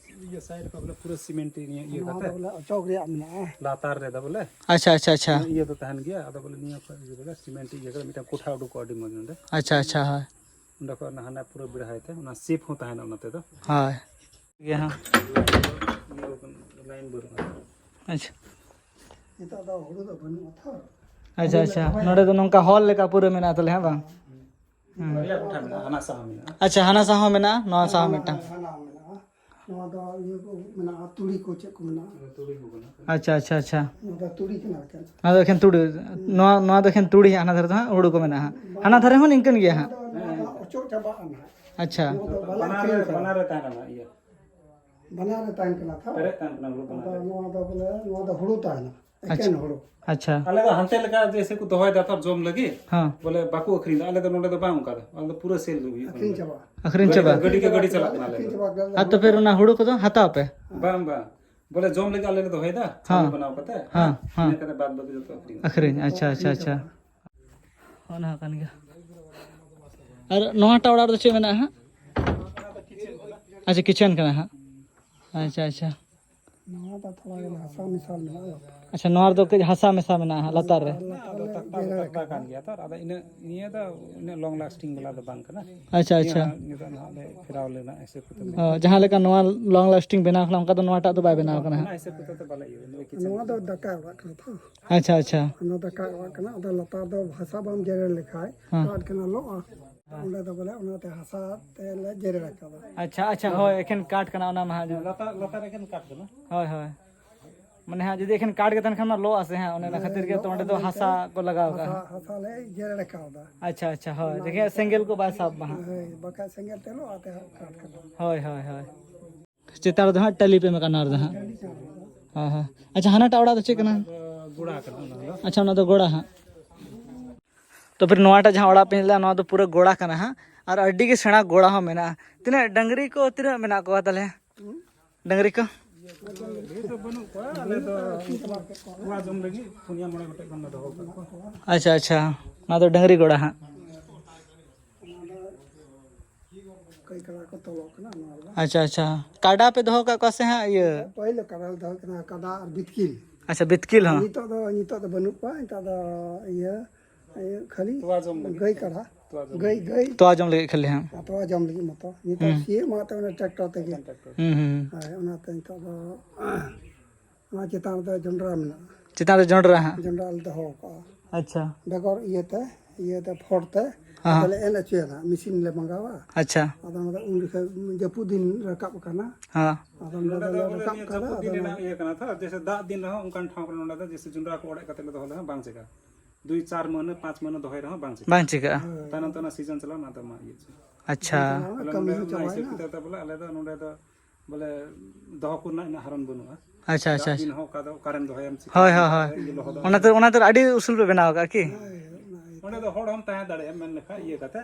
ᱤᱭᱟᱹ ᱥᱟᱭᱤᱰ ᱠᱚ ᱵᱚᱞᱮ ᱯᱩᱨᱟᱹ ᱥᱤᱢᱮᱱᱴ ᱤᱭᱟᱹ ᱤᱭᱟᱹ ᱱᱚᱣᱟ ᱠᱟᱛᱮ᱾ ᱫᱚ ᱵᱚᱞᱮ ᱚᱪᱚᱜ ᱨᱮᱭᱟᱜ ᱢᱮᱱᱟᱜᱼᱟ᱾ ᱞᱟᱛᱟᱨ ᱨᱮᱫᱚ ᱵᱚᱞᱮ ᱟᱪᱪᱷᱟ, ᱟᱪᱪᱷᱟ, ᱟᱪᱪᱷᱟ᱾ ᱱᱤᱭᱟᱹ ᱤᱭᱟᱹ ᱫᱚ ᱛᱟᱦᱮᱱ ᱜᱮᱭᱟ, ᱟᱫᱚ ᱵᱚᱞᱮ ᱱᱤᱭᱟᱹ ᱠᱷᱚᱡ ᱤᱭᱟᱹ ᱵᱚᱞᱮ ᱥᱤᱢᱮᱱᱴ ᱤᱭᱟᱹ ᱠᱟᱛᱮ ᱢᱤᱫᱴᱟᱝ ᱠᱚᱴᱷᱟ ᱩᱰᱩᱠᱚᱜᱼᱟ ᱟᱹᱰᱤ ᱢᱚᱡᱽ ᱱᱚᱰᱮ᱾ ᱟᱪᱪᱷᱟ, ᱟᱪᱪᱷᱟ, ᱦᱳᱭ᱾ ᱚᱸᱰᱮ ᱠᱷᱚᱡ ᱚᱱᱟ ᱦᱟᱱᱟ ᱯᱩᱨᱟᱹ ᱵᱮᱲᱦᱟᱭ ᱛᱮ ᱚᱱᱟ ᱥᱮᱯ ᱦᱚᱸ ᱛᱟᱦᱮᱱᱟ ᱚᱱᱟ ᱛᱮᱫᱚ᱾ ᱦᱳᱭ᱾ ᱜᱮ ᱦᱟᱸᱜ᱾ ᱱᱤᱭᱟᱹ ᱞᱟᱭᱤᱱ ᱵᱟᱹᱱᱩᱜᱼᱟ᱾ ᱟᱪᱪᱷᱟ᱾ ᱱᱤᱛᱚᱜ ᱫᱚ ᱦᱩᱲᱩ ᱫᱚ ᱵᱟᱹᱱᱩᱜᱼᱟ ᱛᱚ᱾ ᱟᱪᱪᱷᱟ, ᱟᱪᱪᱷᱟ᱾ ᱱᱚᱰᱮ ᱫᱚ ᱱᱚᱝᱠᱟ ᱦᱚᱞ ᱞᱮᱠᱟ ᱯᱩᱨᱟᱹ ᱢᱮᱱᱟᱜᱼᱟ ᱛᱟᱦᱞᱮ, ᱦᱮᱸ ᱵᱟᱝ? ᱦᱩᱸ᱾ ᱵᱟᱨᱭᱟ ᱠᱚᱴᱷᱟ ᱢᱮᱱᱟᱜᱼᱟ, ᱦᱟᱱᱟ ᱥᱟᱦᱟ ᱢᱮᱱᱟᱜᱼᱟ᱾ ᱟᱪᱪᱷᱟ, ᱦᱟᱱᱟ ᱥᱟᱦᱟ ᱦᱚᱸ ᱢᱮᱱᱟᱜᱼᱟ, ᱱᱚᱣᱟ ᱥᱟᱦᱟ ᱦᱚᱸ ᱦᱟᱱᱟ ᱢᱤᱫᱴᱟᱝ᱾ ᱦᱟᱱᱟ ᱢᱮᱱᱟᱜᱼᱟ᱾ ᱱᱚᱣᱟ ᱫᱚ ᱤᱭᱟᱹ ᱠᱚ ᱢᱮᱱᱟᱜᱼᱟ, ᱛᱩᱲᱤ ᱠᱚ ᱪᱮᱫ ᱠᱚ ᱢᱮᱱᱟᱜᱼᱟ᱾ ᱛᱩᱲᱤ ᱠᱚ ᱠᱟᱱᱟ᱾ ᱟᱪᱪᱷᱟ, ᱟᱪᱪᱷᱟ, ᱟᱪᱪᱷᱟ᱾ ᱱᱚᱣᱟ ᱫᱚ ᱛᱩᱲᱤ ᱠᱟᱱᱟ ᱮᱠᱮᱱ᱾ ᱱᱚᱣᱟ ᱫᱚ ᱮᱠᱷᱮᱱ ᱛᱩᱲᱤ᱾ ᱱᱚᱣᱟ, ᱱᱚᱣᱟ ᱫᱚ ᱮᱠᱷᱮᱱ ᱛᱩᱲᱤ, ᱦᱟᱱᱟ ᱫᱷᱟᱨᱮ ᱫᱚ ᱦᱟᱸᱜ ᱦᱩᱲᱩ ᱠᱚ ᱢᱮᱱᱟᱜᱼᱟ ᱦᱟᱸᱜ᱾ ᱦᱟᱱᱟ ᱫᱷᱟᱨᱮ ᱦᱚᱸ ᱱᱤᱝᱠᱟᱹᱱ ᱜᱮᱭᱟ ᱱᱚᱣᱟ ᱦᱟᱸᱜ᱾ ᱫᱚ, ᱱᱚᱣᱟ ᱫᱚ ᱚᱪᱚᱜ ᱪᱟᱵᱟᱜᱼᱟ ᱱᱟᱦᱟᱜ᱾ ᱟᱪᱪᱷᱟ᱾ ᱱᱚᱣᱟ ᱫᱚ ᱵᱟᱞᱮ ᱵᱟᱱᱟᱨ ᱨᱮ, ᱟᱹᱠᱷᱨᱤᱧ ᱠᱟᱱᱟ᱾ ᱵᱟᱱᱟᱨ ᱨᱮ ᱛᱟᱦᱮᱱᱟ ᱱᱟᱦᱟᱜ, ᱤᱭᱟᱹ᱾ ᱵᱟᱱᱟᱨ ᱨᱮ ᱛᱟᱦᱮᱱ ᱠᱟᱱᱟ ᱦᱩᱲᱩ, ᱵᱟᱱᱟᱨ ᱟᱫᱚ ᱨᱮ᱾ ᱱᱚᱣᱟ ᱫᱚ ᱵᱚᱞᱮ, ᱱᱚᱣᱟ ᱫᱚ ᱦᱩᱲᱩ ᱛᱟᱦᱮᱱᱟ, ᱮᱠᱮᱱ ᱟᱪᱪᱷᱟ᱾ ᱦᱩᱲᱩ᱾ ᱟᱪᱪᱷᱟ᱾ ᱟᱞᱮ ᱫᱚ ᱦᱟᱱᱛᱮ ᱞᱮᱠᱟ ᱡᱮᱭᱥᱮ ᱠᱚ ᱫᱚᱦᱚᱭ ᱫᱟ ᱛᱚ ᱡᱚᱢ ᱞᱟᱹᱜᱤᱫ, ᱦᱮᱸ᱾ ᱵᱚᱞᱮ ᱵᱟᱠᱚ ᱟᱹᱠᱷᱨᱤᱧ ᱫᱟ, ᱟᱞᱮ ᱫᱚ ᱱᱚᱰᱮ ᱫᱚ ᱵᱟᱝ, ᱚᱱᱠᱟ ᱫᱚ, ᱟᱞᱮ ᱫᱚ ᱯᱩᱨᱟᱹ ᱥᱮᱞ ᱦᱩᱭᱩᱜ ᱠᱟᱱᱟ᱾ ᱟᱹᱠᱷᱨᱤᱧ ᱪᱟᱵᱟ᱾ ᱟᱹᱠᱷᱨᱤᱧ ᱜᱟᱹᱰᱤ ᱪᱟᱵᱟ᱾ ᱫᱚ, ᱜᱟᱹᱰᱤ ᱜᱮ ᱜᱟᱹᱰᱤ ᱪᱟᱞᱟᱜ ᱠᱟᱱᱟ ᱟᱞᱮ ᱟᱨ ᱫᱚ᱾ ᱛᱚ ᱯᱷᱤᱨ ᱚᱱᱟ ᱦᱩᱲᱩ ᱠᱚᱫᱚ ᱦᱟᱛᱟᱣ ᱯᱮ? ᱵᱟᱝ, ᱵᱟᱝ, ᱵᱚᱞᱮ ᱡᱚᱢ ᱞᱟᱹᱜᱤᱫ ᱟᱞᱮ ᱞᱮ ᱫᱚᱦᱚᱭ ᱫᱟ, ᱦᱮᱸ᱾ ᱪᱟᱣᱞᱮ ᱵᱮᱱᱟᱣ ᱠᱟᱛᱮ, ᱦᱮᱸ, ᱦᱮᱸ᱾ ᱤᱱᱟᱹ ᱠᱟᱛᱮ ᱵᱟᱫ ᱵᱟᱹᱠᱤ ᱡᱚᱛᱚ ᱟᱹᱠᱷᱨᱤᱧ᱾ ᱟᱹᱠᱷᱨᱤᱧ, ᱟᱪᱪᱷᱟ, ᱟᱪᱪᱷᱟ, ᱟᱪᱪᱷᱟ᱾ ᱚᱱᱟ ᱦᱚᱸ ᱠᱟᱱ ᱜᱮᱭᱟ᱾ ᱟᱨ ᱱᱚᱣᱟᱴᱟᱜ ᱚᱲᱟᱜ ᱨᱮᱫᱚ ᱪᱮᱫ ᱢᱮᱱᱟᱜᱼᱟ ᱦᱟᱸᱜ? ᱟᱪᱪᱷᱟ, ᱠᱤᱪᱮᱱ ᱠᱟᱱᱟ ᱦᱟᱸᱜ᱾ ᱟᱪᱪᱷᱟ, ᱟᱪᱪᱷᱟ᱾ ᱱᱚᱣᱟ ᱫᱚ ᱛᱷᱚᱲᱟ ᱜᱟᱱ ᱦᱟᱥᱟ ᱢᱮᱥᱟ ᱢᱮᱱᱟᱜᱼᱟ᱾ ᱟᱪᱪᱷᱟ, ᱱᱚᱣᱟ ᱨᱮᱫᱚ ᱠᱟᱹᱡ ᱦᱟᱥᱟ ᱢᱮᱥᱟ ᱢᱮᱱᱟᱜᱼᱟ ᱦᱟᱸᱜ ᱞᱟᱛᱟᱨ ᱨᱮ᱾ ᱟᱫᱚ ᱛᱟᱠᱛᱟ, ᱛᱟᱠᱛᱟ ᱠᱟᱱ ᱜᱮᱭᱟ ᱛᱚ, ᱟᱫᱚ ᱤᱱᱟᱹᱜ, ᱱᱤᱭᱟᱹ ᱫᱚ ᱩᱱᱟᱹᱜ ᱞᱚᱝ ᱞᱟᱥᱴᱤᱝ ᱵᱟᱞᱟ ᱫᱚ ᱵᱟᱝ ᱠᱟᱱᱟ᱾ ᱟᱪᱪᱷᱟ, ᱱᱤᱭᱟᱹ ᱟᱪᱪᱷᱟ᱾ ᱦᱚᱸ ᱱᱤᱛᱚᱜ ᱱᱟᱦᱟᱜ ᱞᱮ ᱯᱷᱮᱨᱟᱣ ᱞᱮᱱᱟ ᱦᱤᱥᱟᱹᱵ ᱠᱚᱛᱮ᱾ ᱚ, ᱡᱟᱦᱟᱸ ᱞᱮᱠᱟ ᱱᱚᱣᱟ ᱞᱚᱝ ᱞᱟᱥᱴᱤᱝ ᱵᱮᱱᱟᱣ ᱠᱟᱱᱟ, ᱚᱱᱠᱟ ᱫᱚ ᱱᱚᱣᱟᱴᱟᱜ ᱫᱚ ᱵᱟᱭ ᱵᱮᱱᱟᱣ ᱠᱟᱱᱟ ᱦᱟᱸᱜ᱾ ᱚᱱᱟ ᱦᱤᱥᱟᱹᱵ ᱠᱚᱛᱮ ᱫᱚ ᱵᱟᱞᱮ ᱤᱭᱟᱹ, ᱱᱤᱭᱟᱹ ᱠᱤᱪᱮᱱ ᱱᱚᱣᱟ ᱫᱚ ᱫᱟᱠᱟ ᱚᱲᱟᱜ ᱠᱟᱱᱟ ᱛᱚ᱾ ᱟᱪᱪᱷᱟ, ᱟᱪᱪᱷᱟ᱾ ᱚᱱᱟ ᱫᱟᱠᱟ ᱚᱲᱟᱜ ᱠᱟᱱᱟ, ᱟᱫᱚ ᱞᱟᱛᱟᱨ ᱫᱚ ᱦᱟᱥᱟ ᱵᱟᱢ ᱡᱮᱨᱮᱲ ᱞᱮᱠᱷᱟᱡ ᱦᱮᱸ᱾ ᱠᱟᱴ ᱠᱟᱱᱟ, ᱞᱚᱜᱼᱟ᱾ ᱚᱸᱰᱮ ᱫᱚ ᱵᱚᱞᱮ ᱚᱱᱟᱛᱮ ᱦᱟᱥᱟ ᱛᱮᱞᱮ ᱡᱮᱨᱮᱲ ᱟᱠᱟᱫᱟ᱾ ᱟᱪᱪᱷᱟ, ᱟᱪᱪᱷᱟ, ᱦᱳᱭ, ᱮᱠᱷᱮᱱ ᱠᱟᱴ ᱠᱟᱱᱟ ᱚᱱᱟ ᱢᱟ ᱦᱟᱸᱜ᱾ ᱞᱟᱛᱟᱨ, ᱞᱟᱛᱟᱨ ᱮᱠᱷᱮᱱ ᱠᱟᱴ ᱠᱟᱱᱟ᱾ ᱦᱳᱭ, ᱦᱳᱭ᱾ ᱢᱟᱱᱮ ᱦᱟᱸᱜ ᱡᱩᱫᱤ ᱮᱠᱷᱮᱱ ᱠᱟᱴ ᱜᱮ ᱛᱟᱦᱮᱱ ᱠᱷᱟᱱ ᱢᱟ ᱞᱚᱜᱼᱟ ᱥᱮ ᱦᱟᱸᱜ, ᱚᱱᱮ ᱚᱱᱟ ᱠᱷᱟᱹᱛᱤᱨ ᱜᱮ ᱛᱚ ᱚᱸᱰᱮ ᱫᱚ ᱦᱟᱥᱟ ᱠᱚ ᱞᱟᱜᱟᱣ ᱠᱟᱜᱼᱟ᱾ ᱦᱟᱥᱟ, ᱦᱟᱥᱟ ᱞᱮ ᱡᱮᱨᱮᱲ ᱠᱟᱣᱫᱟ᱾ ᱟᱪᱪᱷᱟ, ᱟᱪᱪᱷᱟ, ᱦᱳᱭ, ᱚᱱᱟ ᱡᱟᱦᱟᱸ ᱤᱭᱟᱹᱛᱮ ᱥᱮᱸᱜᱮᱞ ᱠᱚ ᱵᱟᱭ ᱥᱟᱵ ᱢᱟ ᱦᱟᱸᱜ᱾ ᱦᱳᱭ, ᱵᱟᱠᱷᱟᱡ ᱥᱮᱸᱜᱮᱞ ᱛᱮ ᱞᱚᱜᱼᱟ ᱛᱮ ᱦᱟᱸᱜ ᱠᱟᱴ ᱠᱚᱫᱚ᱾ ᱦᱳᱭ, ᱦᱳᱭ, ᱦᱳᱭ᱾ ᱪᱮᱛᱟᱱ ᱨᱮᱫᱚ ᱦᱟᱸᱜ ᱴᱟᱹᱞᱤ ᱯᱮ ᱮᱢ ᱠᱟᱜᱼᱟ, ᱱᱚᱣᱟ ᱨᱮᱫᱚ ᱦᱟᱸᱜ᱾ ᱦᱳᱭ, ᱦᱳᱭ᱾ ᱟᱪᱪᱷᱟ, ᱦᱟᱱᱟᱴᱟᱜ ᱚᱲᱟᱜ ᱫᱚ ᱪᱮᱫ ᱠᱟᱱᱟ? ᱜᱚᱲᱟ ᱠᱟᱱᱟ ᱚᱱᱟ ᱫᱚ᱾ ᱟᱪᱪᱷᱟ, ᱚᱱᱟ ᱫᱚ ᱜᱚᱲᱟ ᱦᱟᱸᱜ᱾ ᱛᱚ ᱯᱷᱤᱨ ᱱᱚᱣᱟᱴᱟᱜ ᱡᱟᱦᱟᱸ ᱚᱲᱟᱜ ᱯᱮ ᱧᱮᱞ ᱮᱫᱟ, ᱱᱚᱣᱟ ᱫᱚ ᱯᱩᱨᱟᱹ ᱜᱚᱲᱟ ᱠᱟᱱᱟ ᱦᱟᱸᱜ, ᱟᱨ ᱟᱹᱰᱤ ᱜᱮ ᱥᱮᱬᱟ ᱜᱚᱲᱟ ᱦᱚᱸ ᱢᱮᱱᱟᱜᱼᱟ᱾ ᱛᱤᱱᱟᱹᱜ ᱰᱟᱹᱝᱨᱤ ᱠᱚ ᱛᱤᱱᱟᱹᱜ ᱢᱮᱱᱟᱜ ᱠᱚᱣᱟ ᱛᱟᱦᱞᱮ? ᱰᱟᱹᱝᱨᱤ ᱠᱚ? ᱰᱷᱮᱨ ᱫᱚ ᱵᱟᱹᱱᱩᱜ ᱠᱚᱣᱟ, ᱟᱞᱮ ᱫᱚ ᱛᱚᱣᱟ ᱡᱚᱢ ᱞᱟᱹᱜᱤᱫ ᱯᱩᱱᱭᱟ ᱢᱚᱬᱮ ᱜᱚᱴᱮᱡ ᱜᱟᱱ ᱞᱮ ᱫᱚᱦᱚ ᱟᱠᱟᱫ ᱠᱚᱣᱟ᱾ ᱟᱪᱪᱷᱟ, ᱟᱪᱪᱷᱟ, ᱚᱱᱟ ᱫᱚ ᱰᱟᱹᱝᱨᱤ ᱜᱚᱲᱟ ᱦᱟᱸᱜ᱾ ᱚᱱᱟ ᱫᱚ ᱜᱟᱹᱭ ᱠᱟᱰᱟ ᱠᱚ ᱛᱚᱞᱚᱜ ᱠᱟᱱᱟ ᱱᱚᱣᱟ ᱨᱮᱫᱚ᱾ ᱟᱪᱪᱷᱟ, ᱟᱪᱪᱷᱟ, ᱠᱟᱰᱟ ᱯᱮ ᱫᱚᱦᱚ ᱟᱠᱟᱫ ᱠᱚᱣᱟ ᱥᱮ ᱦᱟᱸᱜ ᱤᱭᱟᱹ? ᱯᱟᱹᱦᱤᱞ ᱫᱚ ᱠᱟᱰᱟ ᱞᱮ ᱫᱚᱦᱚ ᱠᱟᱱᱟ, ᱠᱟᱰᱟ ᱟᱨ ᱵᱤᱛᱠᱤᱞ᱾ ᱟᱪᱪᱷᱟ, ᱵᱤᱛᱠᱤᱞ ᱦᱚᱸ᱾ ᱱᱤᱛᱚᱜ ᱫᱚ, ᱱᱤᱛᱚᱜ ᱫᱚ ᱵᱟᱹᱱᱩᱜ ᱠᱚᱣᱟ, ᱱᱤᱛᱚᱜ ᱫᱚ ᱤᱭᱟᱹ, ᱤᱭᱟᱹ ᱠᱷᱟᱹᱞᱤ ᱛᱚᱣᱟ ᱡᱚᱢ ᱞᱟᱹᱜᱤᱫ᱾ ᱜᱟᱹᱭ ᱠᱟᱰᱟ᱾ ᱛᱚᱣᱟ ᱡᱚᱢ ᱜᱟᱹᱭ, ᱞᱟᱹᱜᱤᱫ᱾ ᱜᱟᱹᱭ᱾ ᱛᱚᱣᱟ ᱡᱚᱢ ᱞᱟᱹᱜᱤᱫ ᱠᱷᱟᱹᱞᱤ ᱦᱟᱸᱜ᱾ ᱟᱨ ᱛᱚᱣᱟ ᱡᱚᱢ ᱞᱟᱹᱜᱤᱫ ᱢᱚᱛᱚ᱾ ᱱᱤᱛᱚᱜ ᱦᱩᱸ᱾ ᱥᱤᱭᱳᱜ ᱢᱟ ᱛᱚ ᱚᱱᱟ ᱴᱨᱟᱠᱴᱚᱨ ᱛᱮᱜᱮ᱾ ᱦᱩᱸ, ᱦᱩᱸ᱾ ᱦᱳᱭ, ᱚᱱᱟᱛᱮ ᱱᱤᱛᱚᱜ ᱫᱚ ᱱᱚᱣᱟ ᱪᱮᱛᱟᱱ ᱨᱮᱫᱚ ᱡᱚᱱᱰᱨᱟ ᱢᱮᱱᱟᱜᱼᱟ᱾ ᱪᱮᱛᱟᱱ ᱨᱮ ᱡᱚᱱᱰᱨᱟ ᱦᱟᱸᱜ? ᱡᱚᱱᱰᱨᱟ ᱞᱮ ᱫᱚᱦᱚ ᱠᱟᱜᱼᱟ᱾ ᱟᱪᱪᱷᱟ᱾ ᱵᱮᱜᱚᱨ ᱤᱭᱟᱹᱛᱮ, ᱤᱭᱟᱹᱛᱮ ᱯᱷᱚᱲ ᱛᱮ, ᱦᱮᱸ᱾ ᱟᱫᱚᱞᱮ ᱮᱞ ᱦᱚᱪᱚᱭᱟ ᱱᱟᱜ, ᱢᱮᱥᱤᱱ ᱞᱮ ᱢᱟᱸᱜᱟᱣᱟ᱾ ᱟᱪᱪᱷᱟ᱾ ᱟᱫᱚ ᱚᱱᱟ ᱫᱚ ᱩᱱ ᱡᱚᱠᱷᱚᱱ ᱡᱟᱹᱯᱩᱫ ᱫᱤᱱ ᱨᱟᱠᱟᱵ ᱠᱟᱱᱟ᱾ ᱦᱮᱸ᱾ ᱟᱫᱚ ᱱᱚᱰᱮ ᱱᱚᱰᱮ ᱫᱚ ᱞᱮ ᱵᱚᱞᱮ ᱨᱟᱠᱟᱵ ᱱᱤᱭᱟᱹ ᱠᱟᱫᱟ, ᱡᱟᱹᱯᱩᱫ ᱟᱫᱚ ᱫᱤᱱ ᱚᱱᱟ ᱨᱮᱱᱟᱜ ᱤᱭᱟᱹ ᱠᱟᱱᱟ ᱛᱚ, ᱡᱮᱭᱥᱮ ᱫᱟᱜ ᱫᱤᱱ ᱨᱮᱦᱚᱸ ᱚᱱᱠᱟᱱ ᱴᱷᱟᱶ ᱠᱚᱨᱮ ᱱᱚᱰᱮ ᱫᱚ ᱡᱮᱭᱥᱮ ᱡᱚᱱᱰᱨᱟ ᱠᱚ ᱚᱲᱮᱡ ᱠᱟᱛᱮ ᱞᱮ ᱫᱚᱦᱚ ᱞᱮᱠᱷᱟᱱ ᱵᱟᱝ ᱪᱤᱠᱟᱹᱜᱼᱟ᱾ ᱫᱩᱭ ᱪᱟᱨ ᱢᱟᱹᱦᱱᱟᱹ, ᱯᱟᱸᱪ ᱢᱟᱹᱦᱱᱟᱹ ᱫᱚᱦᱚᱭ ᱨᱮᱦᱚᱸ ᱵᱟᱝ ᱪᱤᱠᱟᱹᱜᱼᱟ᱾ ᱵᱟᱝ ᱪᱤᱠᱟᱹᱜᱼᱟ᱾ ᱦᱳᱭ᱾ ᱛᱟᱭᱱᱚᱢ ᱛᱮ ᱚᱱᱟ ᱥᱤᱡᱚᱱ ᱪᱟᱞᱟᱜᱼᱟ, ᱚᱱᱟ ᱫᱚ ᱢᱟ ᱤᱭᱟᱹ ᱪᱮ᱾ ᱟᱪᱪᱷᱟ᱾ ᱛᱟᱦᱞᱮ ᱠᱟᱹᱢᱤ ᱱᱚᱰᱮ ᱦᱚᱸ ᱚᱱᱟ ᱦᱤᱥᱟᱹᱵ ᱪᱟᱵᱟᱭᱮᱱᱟ᱾ ᱠᱤᱛᱟᱹᱵ ᱛᱮ ᱵᱚᱞᱮ ᱟᱞᱮ ᱫᱚ ᱱᱚᱰᱮ ᱫᱚ ᱵᱚᱞᱮ ᱫᱚᱦᱚ ᱠᱚᱨᱮᱱᱟᱜ ᱤᱱᱟᱹᱜ ᱦᱟᱨᱚᱱ ᱵᱟᱹᱱᱩᱜᱼᱟ᱾ ᱟᱪᱪᱷᱟ, ᱟᱪᱪᱷᱟ, ᱫᱟᱜ ᱟᱪᱪᱷᱟ᱾ ᱫᱤᱱ ᱦᱚᱸ ᱚᱠᱟ ᱫᱚ ᱚᱠᱟᱨᱮᱢ ᱫᱚᱦᱚᱭᱟᱢ, ᱪᱤᱠᱟᱹᱭᱟᱢ, ᱦᱳᱭ, ᱦᱳᱭ, ᱦᱳᱭ᱾ ᱤᱭᱟᱹ ᱞᱚᱦᱚᱫᱚᱜᱼᱟ᱾ ᱚᱱᱟᱛᱮ, ᱚᱱᱟᱛᱮ ᱟᱹᱰᱤ ᱩᱥᱩᱞ ᱯᱮ ᱵᱮᱱᱟᱣ ᱟᱠᱟᱫᱼᱟ ᱠᱤ? ᱚᱸᱰᱮ ᱫᱚ ᱦᱚᱲ ᱦᱚᱸᱢ ᱛᱟᱦᱮᱸ ᱫᱟᱲᱮᱭᱟᱜᱼᱟ, ᱢᱮᱱ ᱞᱮᱠᱷᱟᱡ ᱤᱭᱟᱹ ᱠᱟᱛᱮ᱾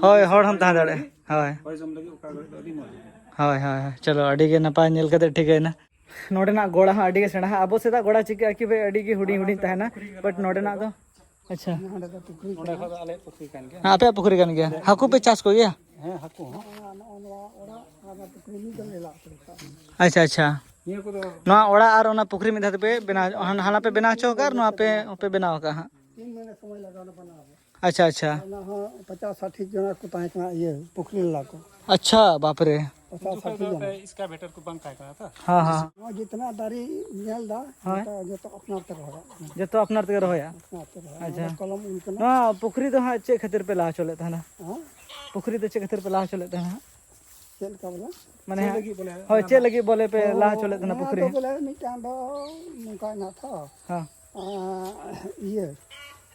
ᱦᱳᱭ, ᱦᱚᱲ ᱦᱚᱸᱢ ᱛᱟᱦᱮᱸ ᱫᱟᱲᱮᱭᱟᱜᱼᱟ᱾ ᱦᱳᱭ᱾ ᱦᱚᱭ ᱡᱚᱢ ᱞᱟᱹᱜᱤᱫ ᱚᱠᱟ ᱜᱷᱟᱹᱲᱤᱡ ᱫᱚ ᱟᱹᱰᱤ ᱢᱚᱡᱽ ᱜᱮ᱾ ᱦᱳᱭ, ᱦᱳᱭ, ᱦᱳᱭ᱾ ᱪᱚᱞᱚ, ᱟᱹᱰᱤ ᱜᱮ ᱱᱟᱯᱟᱭ, ᱧᱮᱞ ᱠᱟᱛᱮ ᱴᱷᱤᱠᱟᱹᱭᱮᱱᱟ᱾ ᱱᱚᱰᱮᱱᱟᱜ ᱜᱚᱲᱟ ᱦᱚᱸ ᱟᱹᱰᱤ ᱜᱮ ᱥᱮᱬᱟ ᱦᱟᱸᱜ᱾ ᱟᱵᱚ ᱥᱮᱫᱟᱜ ᱜᱚᱲᱟ ᱪᱤᱠᱟᱹᱜᱼᱟ ᱠᱤ ᱵᱷᱟᱹᱭ, ᱟᱹᱰᱤ ᱜᱮ ᱦᱩᱰᱤᱧ ᱦᱩᱰᱤᱧ ᱛᱟᱦᱮᱱᱟ, but ᱱᱚᱰᱮᱱᱟᱜ ᱫᱚ, ᱟᱪᱪᱷᱟ᱾ ᱱᱚᱰᱮ ᱫᱚ ᱯᱩᱠᱷᱨᱤ ᱱᱚᱰᱮ ᱠᱟᱱᱟ᱾ ᱠᱷᱚᱱ ᱫᱚ ᱟᱞᱮᱭᱟᱜ ᱯᱩᱠᱷᱨᱤ ᱠᱟᱱ ᱜᱮᱭᱟ᱾ ᱦᱮᱸ, ᱟᱯᱮᱭᱟᱜ ᱯᱩᱠᱷᱨᱤ ᱠᱟᱱ ᱜᱮᱭᱟ᱾ ᱦᱟᱹᱠᱩ ᱯᱮ ᱪᱟᱥ ᱠᱚᱜᱮᱭᱟ? ᱦᱮᱸ, ᱦᱟᱹᱠᱩ ᱦᱚᱸ᱾ ᱱᱚᱜᱼᱚ ᱱᱚᱣᱟ ᱚᱲᱟᱜ ᱟᱨ ᱚᱱᱟ ᱯᱩᱠᱷᱨᱤ ᱢᱤᱫ ᱫᱚᱢ ᱞᱮ ᱞᱟᱜ ᱠᱟᱫᱟ᱾ ᱟᱪᱪᱷᱟ, ᱟᱪᱪᱷᱟ᱾ ᱱᱤᱭᱟᱹ ᱠᱚᱫᱚ ᱱᱚᱣᱟ ᱚᱲᱟᱜ ᱟᱨ ᱚᱱᱟ ᱯᱩᱠᱷᱨᱤ ᱢᱤᱫ ᱫᱷᱟᱣ ᱛᱮᱯᱮ ᱵᱮᱱᱟᱣ, ᱦᱟᱱ-, ᱦᱟᱱᱟ ᱯᱮ ᱵᱮᱱᱟᱣ ᱦᱚᱪᱚ ᱟᱠᱟᱫ ᱟᱨ ᱱᱚᱣᱟ ᱯᱮ, ᱯᱮ ᱵᱮᱱᱟᱣ ᱟᱠᱟᱫ ᱦᱟᱸᱜ᱾ ᱛᱤᱱ ᱢᱟᱹᱦᱱᱟᱹ ᱥᱚᱢᱚᱭ ᱞᱟᱜᱟᱣ ᱞᱮ ᱵᱮᱱᱟᱣ ᱨᱮ᱾ ᱟᱪᱪᱷᱟ, ᱟᱪᱪᱷᱟ᱾ ᱚᱱᱟ ᱦᱚᱸ ᱯᱚᱪᱟᱥ ᱥᱟᱴᱷᱤ ᱡᱚᱱᱟ ᱠᱚ ᱛᱟᱦᱮᱸ ᱠᱟᱱᱟ, ᱤᱭᱟᱹ, ᱯᱩᱠᱷᱨᱤ ᱞᱟ ᱠᱚ᱾ ᱟᱪᱪᱷᱟ, ᱵᱟᱯ ᱨᱮ᱾ ᱯᱚᱪᱟᱥ ᱩᱱ ᱡᱚᱠᱷᱚᱱ ᱥᱟᱴᱷᱤ ᱫᱚ ᱡᱚᱱᱟ᱾ ᱮᱥᱠᱟᱵᱷᱮᱴᱟᱨ ᱠᱚ ᱵᱟᱝ ᱛᱟᱦᱮᱸ ᱠᱟᱱᱟ ᱛᱚ? ᱦᱮᱸ, ᱦᱮᱸ᱾ ᱱᱚᱣᱟ ᱡᱤᱛᱱᱟ ᱫᱟᱨᱮ ᱧᱮᱞ ᱫᱟ, ᱦᱳᱭ᱾ ᱡᱚᱛᱚ, ᱡᱚᱛᱚ ᱟᱯᱱᱟᱨ ᱛᱮ ᱨᱚᱦᱚᱭ᱾ ᱡᱚᱛᱚ ᱟᱯᱱᱟᱨ ᱛᱮᱜᱮ ᱨᱚᱦᱚᱭᱟ? ᱟᱯᱱᱟᱨ ᱛᱮ ᱨᱚᱦᱚᱭ᱾ ᱟᱪᱪᱷᱟ᱾ ᱱᱚᱣᱟ ᱫᱚ ᱠᱚᱞᱚᱢ ᱩᱞ ᱠᱟᱱᱟ᱾ ᱱᱚᱣᱟ ᱯᱩᱠᱷᱨᱤ ᱫᱚ ᱦᱟᱸᱜ ᱪᱮᱫ ᱠᱷᱟᱹᱛᱤᱨ ᱯᱮ ᱞᱟ ᱦᱚᱪᱚ ᱞᱮᱫ ᱛᱟᱦᱮᱱᱟ? ᱦᱮᱸ? ᱯᱩᱠᱷᱨᱤ ᱫᱚ ᱪᱮᱫ ᱠᱷᱟᱹᱛᱤᱨ ᱯᱮ ᱞᱟ ᱦᱚᱪᱚ ᱞᱮᱫ ᱛᱟᱦᱮᱱᱟ ᱦᱟᱸᱜ? ᱪᱮᱫ ᱞᱮᱠᱟ ᱵᱚᱞᱮ? ᱢᱟᱱᱮ ᱪᱮᱫ ᱦᱟᱸᱜ, ᱞᱟᱹᱜᱤᱫ ᱵᱚᱞᱮ? ᱦᱳᱭ, ᱚᱱᱟ ᱪᱮᱫ ᱫᱚ, ᱞᱟᱹᱜᱤᱫ ᱵᱚᱞᱮ ᱯᱮ ᱚᱱᱟ ᱞᱟ ᱫᱚ ᱦᱚᱪᱚ ᱞᱮᱫ ᱛᱟᱦᱮᱱᱟ ᱱᱚᱣᱟ ᱯᱩᱠᱷᱨᱤ? ᱫᱚ ᱵᱚᱞᱮ ᱢᱤᱫᱴᱟᱝ ᱫᱚ ᱱᱚᱝᱠᱟ ᱦᱮᱱᱟᱜ ᱛᱚ, ᱦᱚᱸ᱾ ᱟᱸ, ᱤᱭᱟᱹ,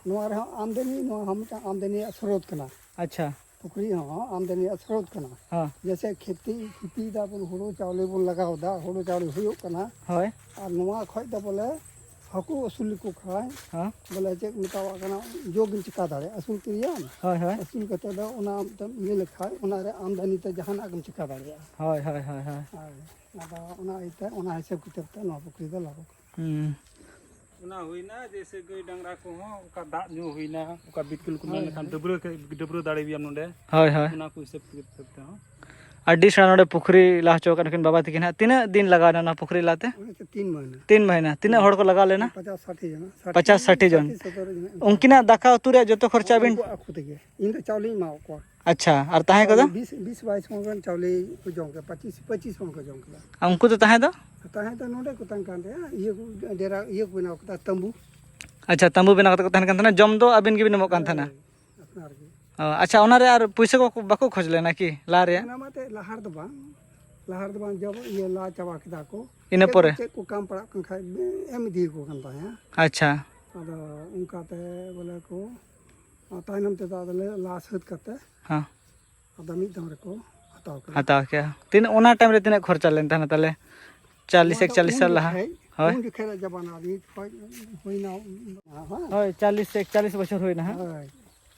ᱱᱚᱣᱟ ᱨᱮᱦᱚᱸ ᱟᱢᱫᱟᱱᱤ, ᱱᱚᱣᱟ ᱦᱚᱸ ᱢᱤᱫᱴᱟᱝ ᱟᱢᱫᱟᱱᱤ ᱨᱮᱭᱟᱜ ᱥᱨᱳᱛ ᱠᱟᱱᱟ᱾ ᱟᱪᱪᱷᱟ᱾ ᱯᱩᱠᱷᱨᱤ ᱦᱚᱸ ᱟᱢᱫᱟᱱᱤ ᱨᱮᱭᱟᱜ ᱥᱨᱳᱛ ᱠᱟᱱᱟ᱾ ᱦᱚᱸ᱾ ᱡᱮᱭᱥᱮ ᱠᱷᱮᱛᱤ, ᱠᱷᱮᱛᱤ ᱫᱟᱵᱚᱱ, ᱦᱩᱲᱩ ᱪᱟᱣᱞᱮ ᱵᱚᱱ ᱞᱟᱜᱟᱣ ᱮᱫᱟ, ᱦᱩᱲᱩ ᱪᱟᱣᱞᱮ ᱦᱩᱭᱩᱜ ᱠᱟᱱᱟ᱾ ᱦᱳᱭ᱾ ᱟᱨ ᱱᱚᱣᱟ ᱠᱷᱚᱡ ᱫᱚ ᱵᱚᱞᱮ ᱦᱟᱹᱠᱩ ᱟᱹᱥᱩᱞ ᱞᱮᱠᱚ ᱠᱷᱟᱱ, ᱦᱚᱸ᱾ ᱵᱚᱞᱮ ᱪᱮᱫ ᱠᱚ ᱢᱮᱛᱟᱣᱟᱜ ᱠᱟᱱᱟ, ᱡᱚ ᱜᱮᱢ ᱪᱤᱠᱟ ᱫᱟᱲᱮᱭᱟᱜᱼᱟ, ᱟᱹᱥᱩᱞ ᱠᱮᱫᱮᱭᱟᱢ᱾ ᱦᱳᱭ, ᱦᱳᱭ᱾ ᱟᱹᱥᱩᱞ ᱠᱟᱛᱮ ᱫᱚ ᱚᱱᱟ ᱢᱤᱫᱴᱮᱱ ᱤᱭᱟᱹ ᱞᱮᱠᱷᱟᱡ, ᱚᱱᱟ ᱨᱮ ᱟᱢᱫᱟᱱᱤ ᱛᱮ ᱡᱟᱦᱟᱱᱟᱜ ᱜᱮᱢ ᱪᱤᱠᱟ ᱫᱟᱲᱮᱭᱟᱜᱼᱟ᱾ ᱦᱳᱭ, ᱦᱳᱭ, ᱦᱳᱭ, ᱦᱳᱭ᱾ ᱦᱳᱭ᱾ ᱟᱫᱚ ᱚᱱᱟ ᱤᱭᱟᱹᱛᱮ, ᱚᱱᱟ ᱦᱤᱥᱟᱹᱵ ᱠᱤᱛᱟᱹᱵ ᱛᱮ ᱱᱚᱣᱟ ᱯᱩᱠᱷᱨᱤ ᱫᱚ ᱞᱟᱜᱩ ᱠᱟᱱᱟ᱾ ᱦᱩᱸ᱾ ᱚᱱᱟ ᱦᱩᱭᱱᱟ, ᱡᱮᱭᱥᱮ ᱜᱟᱹᱭ ᱰᱟᱝᱨᱟ ᱠᱚᱦᱚᱸ ᱚᱱᱠᱟ ᱫᱟᱜ ᱧᱩ ᱦᱩᱭᱱᱟ, ᱚᱱᱠᱟ ᱵᱤᱛᱠᱤᱞ ᱠᱚ ᱢᱮᱱ ᱦᱳᱭ, ᱞᱮᱠᱷᱟᱱ ᱦᱳᱭ᱾ ᱰᱟᱹᱵᱽᱨᱟᱹ ᱠᱮ-, ᱰᱟᱹᱵᱽᱨᱟᱹ ᱫᱟᱲᱮᱭᱟᱜ ᱜᱮᱭᱟᱢ ᱱᱚᱰᱮ᱾ ᱦᱳᱭ, ᱦᱳᱭ᱾ ᱚᱱᱟ ᱠᱚ ᱦᱤᱥᱟᱹᱵ ᱠᱤᱛᱟᱹᱵ ᱛᱮᱦᱚᱸ᱾ ᱟᱹᱰᱤ ᱥᱮᱬᱟ ᱱᱚᱰᱮ ᱯᱩᱠᱷᱨᱤ ᱞᱟ ᱦᱚᱪᱚ ᱟᱠᱟᱫ ᱱᱩᱠᱤᱱ ᱵᱟᱵᱟ ᱛᱟᱹᱠᱤᱱ ᱦᱟᱸᱜ᱾ ᱛᱤᱱᱟᱹᱜ ᱫᱤᱱ ᱞᱟᱜᱟᱣ ᱮᱱᱟ ᱱᱚᱣᱟ ᱯᱩᱠᱷᱨᱤ ᱞᱟᱛᱮ? ᱚᱱᱟ ᱛᱚ ᱛᱤᱱ ᱢᱟᱹᱦᱱᱟᱹ᱾ ᱛᱤᱱ ᱢᱟᱹᱦᱱᱟᱹ᱾ ᱛᱤᱱᱟᱹᱜ ᱦᱚᱲ ᱠᱚ ᱞᱟᱜᱟᱣ ᱞᱮᱱᱟ? ᱯᱚᱪᱟᱥ ᱥᱟᱴᱷᱤ ᱡᱚᱱ᱾ ᱯᱚᱪᱟᱥ ᱥᱟᱴᱷᱤ ᱡᱚᱱ᱾ ᱥᱟᱴᱷᱤ ᱥᱚᱛᱛᱚᱨ ᱡᱚᱱ ᱚᱱᱠᱟ᱾ ᱩᱱᱠᱤᱱᱟᱜ ᱫᱟᱠᱟ ᱩᱛᱩ ᱨᱮᱭᱟᱜ ᱡᱚᱛᱚ ᱠᱷᱚᱨᱪᱟ ᱟᱹᱵᱤᱱ? ᱩᱱᱠᱩ ᱟᱠᱚ ᱛᱮᱜᱮ᱾ ᱤᱧ ᱫᱚ ᱪᱟᱣᱞᱮᱧ ᱮᱢᱟ ᱠᱚᱣᱟ᱾ ᱟᱪᱪᱷᱟ, ᱟᱨ ᱛᱟᱦᱮᱸ ᱠᱚᱫᱚ? ᱪᱟᱣᱞᱮ ᱵᱤᱥ, ᱵᱤᱥ ᱵᱟᱭᱤᱥ ᱢᱚᱱ ᱜᱟᱱ ᱪᱟᱣᱞᱮ ᱠᱚ ᱡᱚᱢ ᱠᱮᱫᱟ, ᱯᱚᱸᱪᱤᱥ, ᱯᱚᱸᱪᱤᱥ ᱢᱚᱱ ᱠᱚ ᱡᱚᱢ ᱠᱮᱫᱟ᱾ ᱟᱨ ᱩᱱᱠᱩ ᱫᱚ ᱛᱟᱦᱮᱸ ᱫᱚ? ᱛᱟᱦᱮᱸ ᱫᱚ ᱱᱚᱰᱮ ᱠᱚ ᱛᱟᱦᱮᱸ ᱠᱟᱱ ᱛᱟᱦᱮᱸᱫ, ᱤᱭᱟᱹ ᱠᱚ, ᱰᱮᱨᱟ ᱤᱭᱟᱹ ᱠᱚ ᱵᱮᱱᱟᱣ ᱠᱮᱫᱟ, ᱛᱟᱹᱢᱵᱩ᱾ ᱟᱪᱪᱷᱟ, ᱛᱟᱹᱢᱵᱩ ᱵᱮᱱᱟᱣ ᱠᱟᱛᱮ ᱠᱚ ᱛᱟᱦᱮᱱ ᱠᱟᱱ ᱛᱟᱦᱮᱱᱟ, ᱡᱚᱢ ᱫᱚ ᱟᱹᱵᱤᱱ ᱜᱮᱵᱤᱱ ᱮᱢᱚᱜ ᱠᱟᱱ ᱛᱟᱦᱮᱱᱟ? ᱦᱳᱭ, ᱟᱯᱱᱟᱨ ᱜᱮ᱾ ᱚ, ᱟᱪᱪᱷᱟ, ᱚᱱᱟ ᱨᱮ ᱟᱨ ᱯᱩᱭᱥᱟᱹ ᱠᱚ ᱵᱟᱠᱚ ᱠᱷᱚᱡᱽ ᱞᱮᱱᱟ ᱠᱤ ᱞᱟ ᱨᱮᱭᱟᱜ? ᱚᱱᱟ ᱢᱟ ᱮᱱᱛᱮᱫ ᱞᱟᱦᱟ ᱨᱮᱫᱚ ᱵᱟᱝ, ᱞᱟᱦᱟ ᱨᱮᱫᱚ ᱵᱟᱝ, ᱡᱚᱵ ᱤᱭᱟᱹ ᱞᱟ ᱪᱟᱵᱟ ᱠᱮᱫᱟ ᱠᱚ᱾ ᱤᱱᱟᱹ ᱪᱮᱫ ᱠᱚ, ᱯᱚᱨᱮ? ᱪᱮᱫ ᱠᱚ ᱠᱟᱢ ᱯᱟᱲᱟᱜ ᱠᱟᱱ ᱠᱷᱟᱡ ᱮᱢ ᱤᱫᱤ ᱟᱠᱚ ᱠᱟᱱ ᱛᱟᱦᱮᱸᱫ᱾ ᱟᱪᱪᱷᱟ᱾ ᱟᱫᱚ ᱚᱱᱠᱟᱛᱮ ᱵᱚᱞᱮ ᱠᱚ, ᱛᱟᱭᱱᱚᱢ ᱛᱮᱫᱚ ᱟᱫᱚᱞᱮ ᱞᱟ ᱥᱟᱹᱛ ᱠᱟᱛᱮ ᱦᱮᱸ᱾ ᱟᱫᱚ ᱢᱤᱫ ᱫᱚᱢ ᱨᱮᱠᱚ ᱦᱟᱛᱟᱣ ᱠᱟᱱᱟ᱾ ᱦᱟᱛᱟᱣ ᱠᱮᱜᱼᱟ᱾ ᱛᱤᱱᱟᱹᱜ, ᱚᱱᱟ ᱴᱟᱭᱤᱢ ᱨᱮ ᱛᱤᱱᱟᱹᱜ ᱠᱷᱚᱨᱪᱟ ᱞᱮᱱ ᱛᱟᱦᱮᱱᱟ ᱛᱟᱦᱚᱞᱮ? ᱪᱟᱞᱤᱥ, ᱱᱚᱣᱟ ᱫᱚ ᱮᱠᱪᱟᱞᱤᱥ ᱩᱱ ᱥᱟᱞ ᱞᱟᱦᱟ? ᱡᱚᱠᱷᱮᱡ, ᱦᱳᱭ᱾ ᱩᱱ ᱡᱚᱠᱷᱮᱡ ᱨᱮᱭᱟᱜ ᱡᱟᱢᱟᱱᱟ, ᱱᱤᱛ ᱠᱷᱚᱡ ᱦᱩᱭᱱᱟ, ᱦᱮᱸ᱾ ᱦᱳᱭ, ᱪᱟᱞᱤᱥ, ᱮᱠᱪᱟᱞᱤᱥ ᱵᱚᱪᱷᱚᱨ ᱦᱩᱭᱱᱟ ᱦᱟᱸᱜ᱾ ᱦᱳᱭ᱾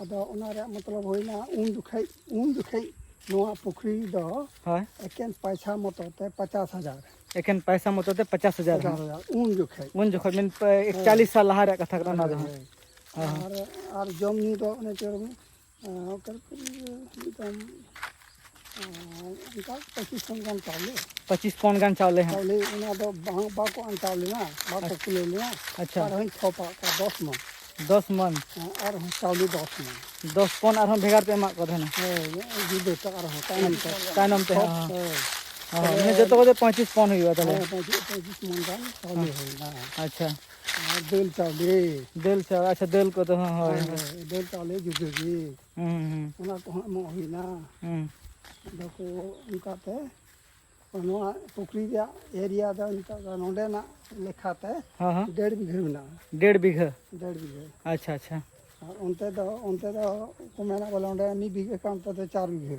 ᱟᱫᱚ ᱚᱱᱟ ᱨᱮᱭᱟᱜ ᱢᱚᱛᱞᱚᱵ ᱦᱩᱭᱱᱟ, ᱩᱱ ᱡᱚᱠᱷᱮᱡ, ᱩᱱ ᱡᱚᱠᱷᱮᱡ ᱱᱚᱣᱟ ᱯᱩᱠᱷᱨᱤ ᱫᱚ ᱦᱳᱭ᱾ ᱮᱠᱮᱱ ᱯᱚᱭᱥᱟ ᱢᱚᱛᱚ ᱛᱮ ᱯᱚᱪᱟᱥ ᱦᱟᱡᱟᱨ᱾ ᱮᱠᱮᱱ ᱯᱚᱭᱥᱟ ᱢᱚᱛᱚ ᱛᱮ ᱯᱚᱪᱟᱥ ᱦᱟᱡᱟᱨ ᱦᱟᱸᱜ᱾ ᱯᱚᱪᱟᱥ ᱦᱟᱡᱟᱨ, ᱩᱱ ᱡᱚᱠᱷᱮᱡ᱾ ᱩᱱ ᱡᱚᱠᱷᱚᱡ ᱢᱮᱱ ᱯᱮ ᱦᱳᱭ᱾ ᱮᱠᱪᱟᱞᱤᱥ ᱥᱟᱞ ᱞᱟᱦᱟ ᱨᱮᱭᱟᱜ ᱠᱟᱛᱷᱟ ᱠᱟᱱᱟ ᱚᱱᱟ ᱫᱚ ᱦᱳᱭ, ᱦᱟᱸᱜ᱾ ᱦᱳᱭ᱾ ᱦᱳᱭ, ᱦᱳᱭ᱾ ᱟᱨ, ᱟᱨ ᱡᱚᱢ ᱧᱩ ᱫᱚ ᱚᱱᱮ ᱪᱮᱫ ᱨᱮ, ᱟᱸ, ᱚᱠᱟ ᱨᱮ ᱠᱚ ᱤᱭᱟᱹ, ᱢᱤᱫᱴᱟᱝ, ᱟᱸ, ᱚᱱᱠᱟ ᱯᱚᱸᱪᱤᱥ ᱯᱚᱱ ᱜᱟᱱ ᱪᱟᱣᱞᱮ᱾ ᱯᱚᱸᱪᱤᱥ ᱯᱚᱱ ᱜᱟᱱ ᱪᱟᱣᱞᱮ ᱦᱟᱸᱜ᱾ ᱪᱟᱣᱞᱮ ᱚᱱᱟ ᱫᱚ ᱵᱟᱝ, ᱵᱟᱠᱚ ᱟᱱᱴᱟᱣ ᱞᱮᱱᱟ, ᱵᱟᱠᱚ ᱟᱪ-, ᱠᱩᱞᱟᱹᱣ ᱞᱮᱱᱟ᱾ ᱟᱪᱪᱷᱟ᱾ ᱟᱨᱦᱚᱸᱧ ᱛᱷᱚᱯᱟᱜ ᱠᱚᱣᱟ ᱫᱚᱥ ᱢᱚᱱ᱾ ᱫᱚᱥ ᱢᱚᱱ? ᱦᱮᱸ, ᱟᱨᱦᱚᱸ ᱪᱟᱣᱞᱮ ᱫᱚᱥ ᱢᱚᱱ᱾ ᱫᱚᱥ ᱯᱚᱱ ᱟᱨᱦᱚᱸ ᱵᱷᱮᱜᱟᱨ ᱯᱮ ᱮᱢᱟᱜ ᱠᱚ ᱛᱟᱦᱮᱱᱟ? ᱦᱳᱭ, ᱡᱩᱫᱟᱹ ᱛᱮ ᱟᱨᱦᱚᱸ ᱛᱟᱭᱱᱚᱢ ᱛᱮ᱾ ᱛᱟᱭᱱᱚᱢ ᱛᱮ, ᱦᱳᱭ, ᱦᱮᱸ, ᱦᱮᱸ᱾ ᱦᱳᱭ, ᱢᱟᱱᱮ ᱡᱚᱛᱚ ᱠᱚᱛᱮ ᱯᱚᱸᱭᱛᱨᱤᱥ ᱯᱚᱱ ᱦᱩᱭᱩᱜᱼᱟ ᱛᱟᱦᱚᱞᱮ? ᱦᱮᱸ, ᱯᱚᱸᱭᱛᱨᱤᱥ, ᱯᱚᱸᱭᱛᱨᱤᱥ ᱢᱚᱱ ᱜᱟᱱ ᱪᱟᱣᱞᱮ ᱦᱮᱸ᱾ ᱦᱩᱭᱱᱟ᱾ ᱟᱪᱪᱷᱟ᱾ ᱟᱨ ᱫᱟᱹᱞ ᱪᱟᱣᱞᱮ᱾ ᱫᱟᱹᱞ ᱪᱟᱣᱞᱮ, ᱟᱪᱪᱷᱟ, ᱫᱟᱹᱞ ᱠᱚᱫᱚ ᱦᱚᱸ, ᱦᱳᱭ, ᱦᱳᱭ, ᱦᱳᱭ᱾ ᱦᱳᱭ, ᱫᱟᱹᱞ ᱪᱟᱣᱞᱮ ᱡᱩᱫᱟᱹ ᱜᱮ᱾ ᱦᱩᱸ, ᱦᱩᱸ᱾ ᱚᱱᱟ ᱠᱚᱦᱚᱸ ᱮᱢᱚᱜ ᱦᱩᱭᱱᱟ᱾ ᱦᱩᱸ᱾ ᱟᱫᱚ ᱠᱚ ᱚᱱᱠᱟᱛᱮ ᱱᱚᱣᱟ ᱯᱩᱠᱷᱨᱤ ᱨᱮᱭᱟᱜ ᱮᱨᱤᱭᱟ ᱫᱚ ᱱᱤᱛᱚᱜ ᱫᱚ ᱱᱚᱰᱮᱱᱟᱜ ᱞᱮᱠᱷᱟᱛᱮ ᱦᱮᱸ, ᱦᱮᱸ᱾ ᱰᱮᱲ ᱵᱤᱜᱷᱟᱹ ᱢᱮᱱᱟᱜᱼᱟ᱾ ᱰᱮᱲ ᱵᱤᱜᱷᱟᱹ? ᱰᱮᱲ ᱵᱤᱜᱷᱟᱹ᱾ ᱟᱪᱪᱷᱟ, ᱟᱪᱪᱷᱟ᱾ ᱟᱨ ᱚᱱᱛᱮ ᱫᱚ, ᱚᱱᱛᱮ ᱫᱚ ᱠᱚ ᱢᱮᱱᱟ ᱵᱚᱞᱮ ᱚᱸᱰᱮ ᱢᱤᱫ ᱵᱤᱜᱷᱟᱹ ᱠᱷᱟᱱ ᱚᱱᱛᱮ ᱫᱚ ᱪᱟᱨ ᱵᱤᱜᱷᱟᱹ᱾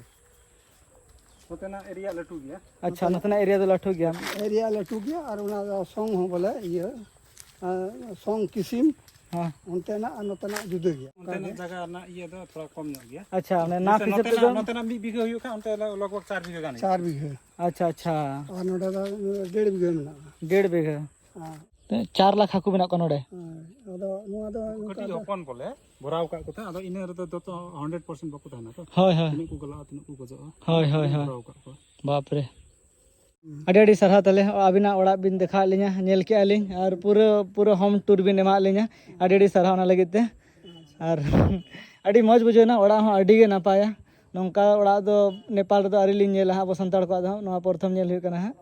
ᱱᱚᱛᱮᱱᱟᱜ ᱮᱨᱤᱭᱟ ᱞᱟᱹᱴᱩ ᱜᱮᱭᱟ᱾ ᱟᱪᱪᱷᱟ, ᱱᱚᱛᱮᱱᱟᱜ ᱮᱨᱤᱭᱟ ᱫᱚ ᱞᱟᱹᱴᱩ ᱜᱮᱭᱟ᱾ ᱮᱨᱤᱭᱟ ᱞᱟᱹᱴᱩ ᱜᱮᱭᱟ ᱟᱨ ᱚᱱᱟ ᱫᱚ ᱥᱚᱝ ᱦᱚᱸ ᱵᱚᱞᱮ ᱤᱭᱟᱹ, ᱟᱸ, ᱥᱚᱝ ᱠᱤᱥᱤᱢ ᱦᱮᱸ᱾ ᱚᱱᱛᱮᱱᱟᱜ ᱟᱨ ᱱᱚᱛᱮᱱᱟᱜ ᱡᱩᱫᱟᱹ ᱜᱮᱭᱟ᱾ ᱚᱱᱠᱟ ᱚᱱᱛᱮᱱᱟᱜ ᱜᱮ᱾ ᱡᱟᱭᱜᱟ ᱨᱮᱱᱟᱜ ᱤᱭᱟᱹ ᱫᱚ ᱛᱷᱚᱲᱟ ᱠᱚᱢ ᱧᱚᱜ ᱜᱮᱭᱟ᱾ ᱟᱪᱪᱷᱟ, ᱚᱱᱮ ᱱᱟᱯ ᱡᱮᱭᱥᱮ ᱦᱤᱥᱟᱹᱵ ᱱᱚᱛᱮᱱᱟᱜ, ᱛᱮᱫᱚ ᱱᱚᱛᱮᱱᱟᱜ ᱢᱤᱫ ᱵᱤᱜᱷᱟᱹ ᱦᱩᱭᱩᱜ ᱠᱷᱟᱱ ᱚᱱᱛᱮ ᱞᱚᱜᱽ ᱵᱷᱚᱜᱽ ᱪᱟᱨ ᱵᱤᱜᱷᱟᱹ ᱜᱟᱱ ᱦᱩᱭᱩᱜᱼᱟ᱾ ᱪᱟᱨ ᱵᱤᱜᱷᱟᱹ᱾ ᱟᱪᱪᱷᱟ, ᱟᱪᱪᱷᱟ᱾ ᱟᱨ ᱱᱚᱰᱮ ᱫᱚ ᱰᱮᱲ ᱵᱤᱜᱷᱟᱹ ᱢᱮᱱᱟᱜᱼᱟ᱾ ᱰᱮᱲ ᱵᱤᱜᱷᱟᱹ᱾ ᱦᱮᱸ᱾ ᱪᱟᱨ ᱞᱟᱠᱷ ᱦᱟᱹᱠᱩ ᱢᱮᱱᱟᱜ ᱠᱚᱣᱟ ᱱᱚᱰᱮ᱾ ᱦᱮᱸ, ᱟᱫᱚ ᱱᱚᱣᱟ ᱫᱚ ᱱᱚᱝᱠᱟ ᱠᱟᱹᱴᱤᱡ ᱫᱚ ᱦᱚᱯᱚᱱ ᱵᱚᱞᱮ, ᱵᱷᱚᱨᱟᱣ ᱠᱟᱜ ᱠᱚᱛᱮ, ᱟᱫᱚ ᱤᱱᱟᱹ ᱨᱮᱫᱚ ᱡᱚᱛᱚ ᱦᱟᱱᱰᱨᱮᱰ ᱯᱟᱨᱥᱮᱱᱴ ᱵᱟᱠᱚ ᱛᱟᱦᱮᱱᱟ ᱛᱚ᱾ ᱦᱳᱭ, ᱦᱳᱭ᱾ ᱛᱤᱱᱟᱹᱜ ᱠᱚ ᱜᱚᱞᱟᱜᱼᱟ, ᱛᱤᱱᱟᱹᱜ ᱠᱚ ᱜᱚᱡᱚᱜᱼᱟ᱾ ᱦᱳᱭ, ᱦᱳᱭ, ᱦᱳᱭ᱾ ᱵᱷᱚᱨᱟᱣ ᱠᱟᱜ ᱠᱚᱣᱟ᱾ ᱵᱟᱯ ᱨᱮ᱾ ᱦᱩᱸ᱾ ᱟᱹᱰᱤ ᱟᱹᱰᱤ ᱥᱟᱨᱦᱟᱣ ᱛᱟᱦᱞᱮ, ᱟᱹᱵᱤᱱᱟᱜ ᱚᱲᱟᱜ ᱵᱤᱱ ᱫᱮᱠᱷᱟᱣᱟᱫ ᱞᱤᱧᱟ, ᱧᱮᱞ ᱠᱮᱜᱼᱟ ᱞᱤᱧ, ᱟᱨ ᱯᱩᱨᱟᱹ, ᱯᱩᱨᱟᱹ ᱦᱳᱢ ᱴᱩᱨ ᱵᱤᱱ ᱮᱢᱟᱜ ᱞᱤᱧᱟ᱾ ᱟᱹᱰᱤ ᱟᱹᱰᱤ ᱥᱟᱨᱦᱟᱣ ᱚᱱᱟ ᱞᱟᱹᱜᱤᱫ ᱛᱮ᱾ ᱟᱨ ᱟᱹᱰᱤ ᱢᱚᱡᱽ ᱵᱩᱡᱷᱟᱹᱣᱱᱟ, ᱚᱲᱟᱜ ᱦᱚᱸ ᱟᱹᱰᱤ ᱜᱮ ᱱᱟᱯᱟᱭᱟ᱾ ᱱᱚᱝᱠᱟ ᱚᱲᱟᱜ ᱫᱚ ᱱᱮᱯᱟᱞ ᱨᱮᱫᱚ ᱟᱹᱣᱨᱤ ᱞᱤᱧ ᱧᱮᱞᱟ ᱦᱟᱸᱜ, ᱟᱵᱚ ᱥᱟᱱᱛᱟᱲ ᱠᱚᱣᱟᱜ ᱫᱚ ᱦᱟᱸᱜ, ᱱᱚᱣᱟ ᱯᱨᱚᱛᱷᱚᱢ ᱧᱮᱞ ᱦᱩᱭᱩᱜ ᱠᱟᱱᱟ ᱦᱟᱸᱜ᱾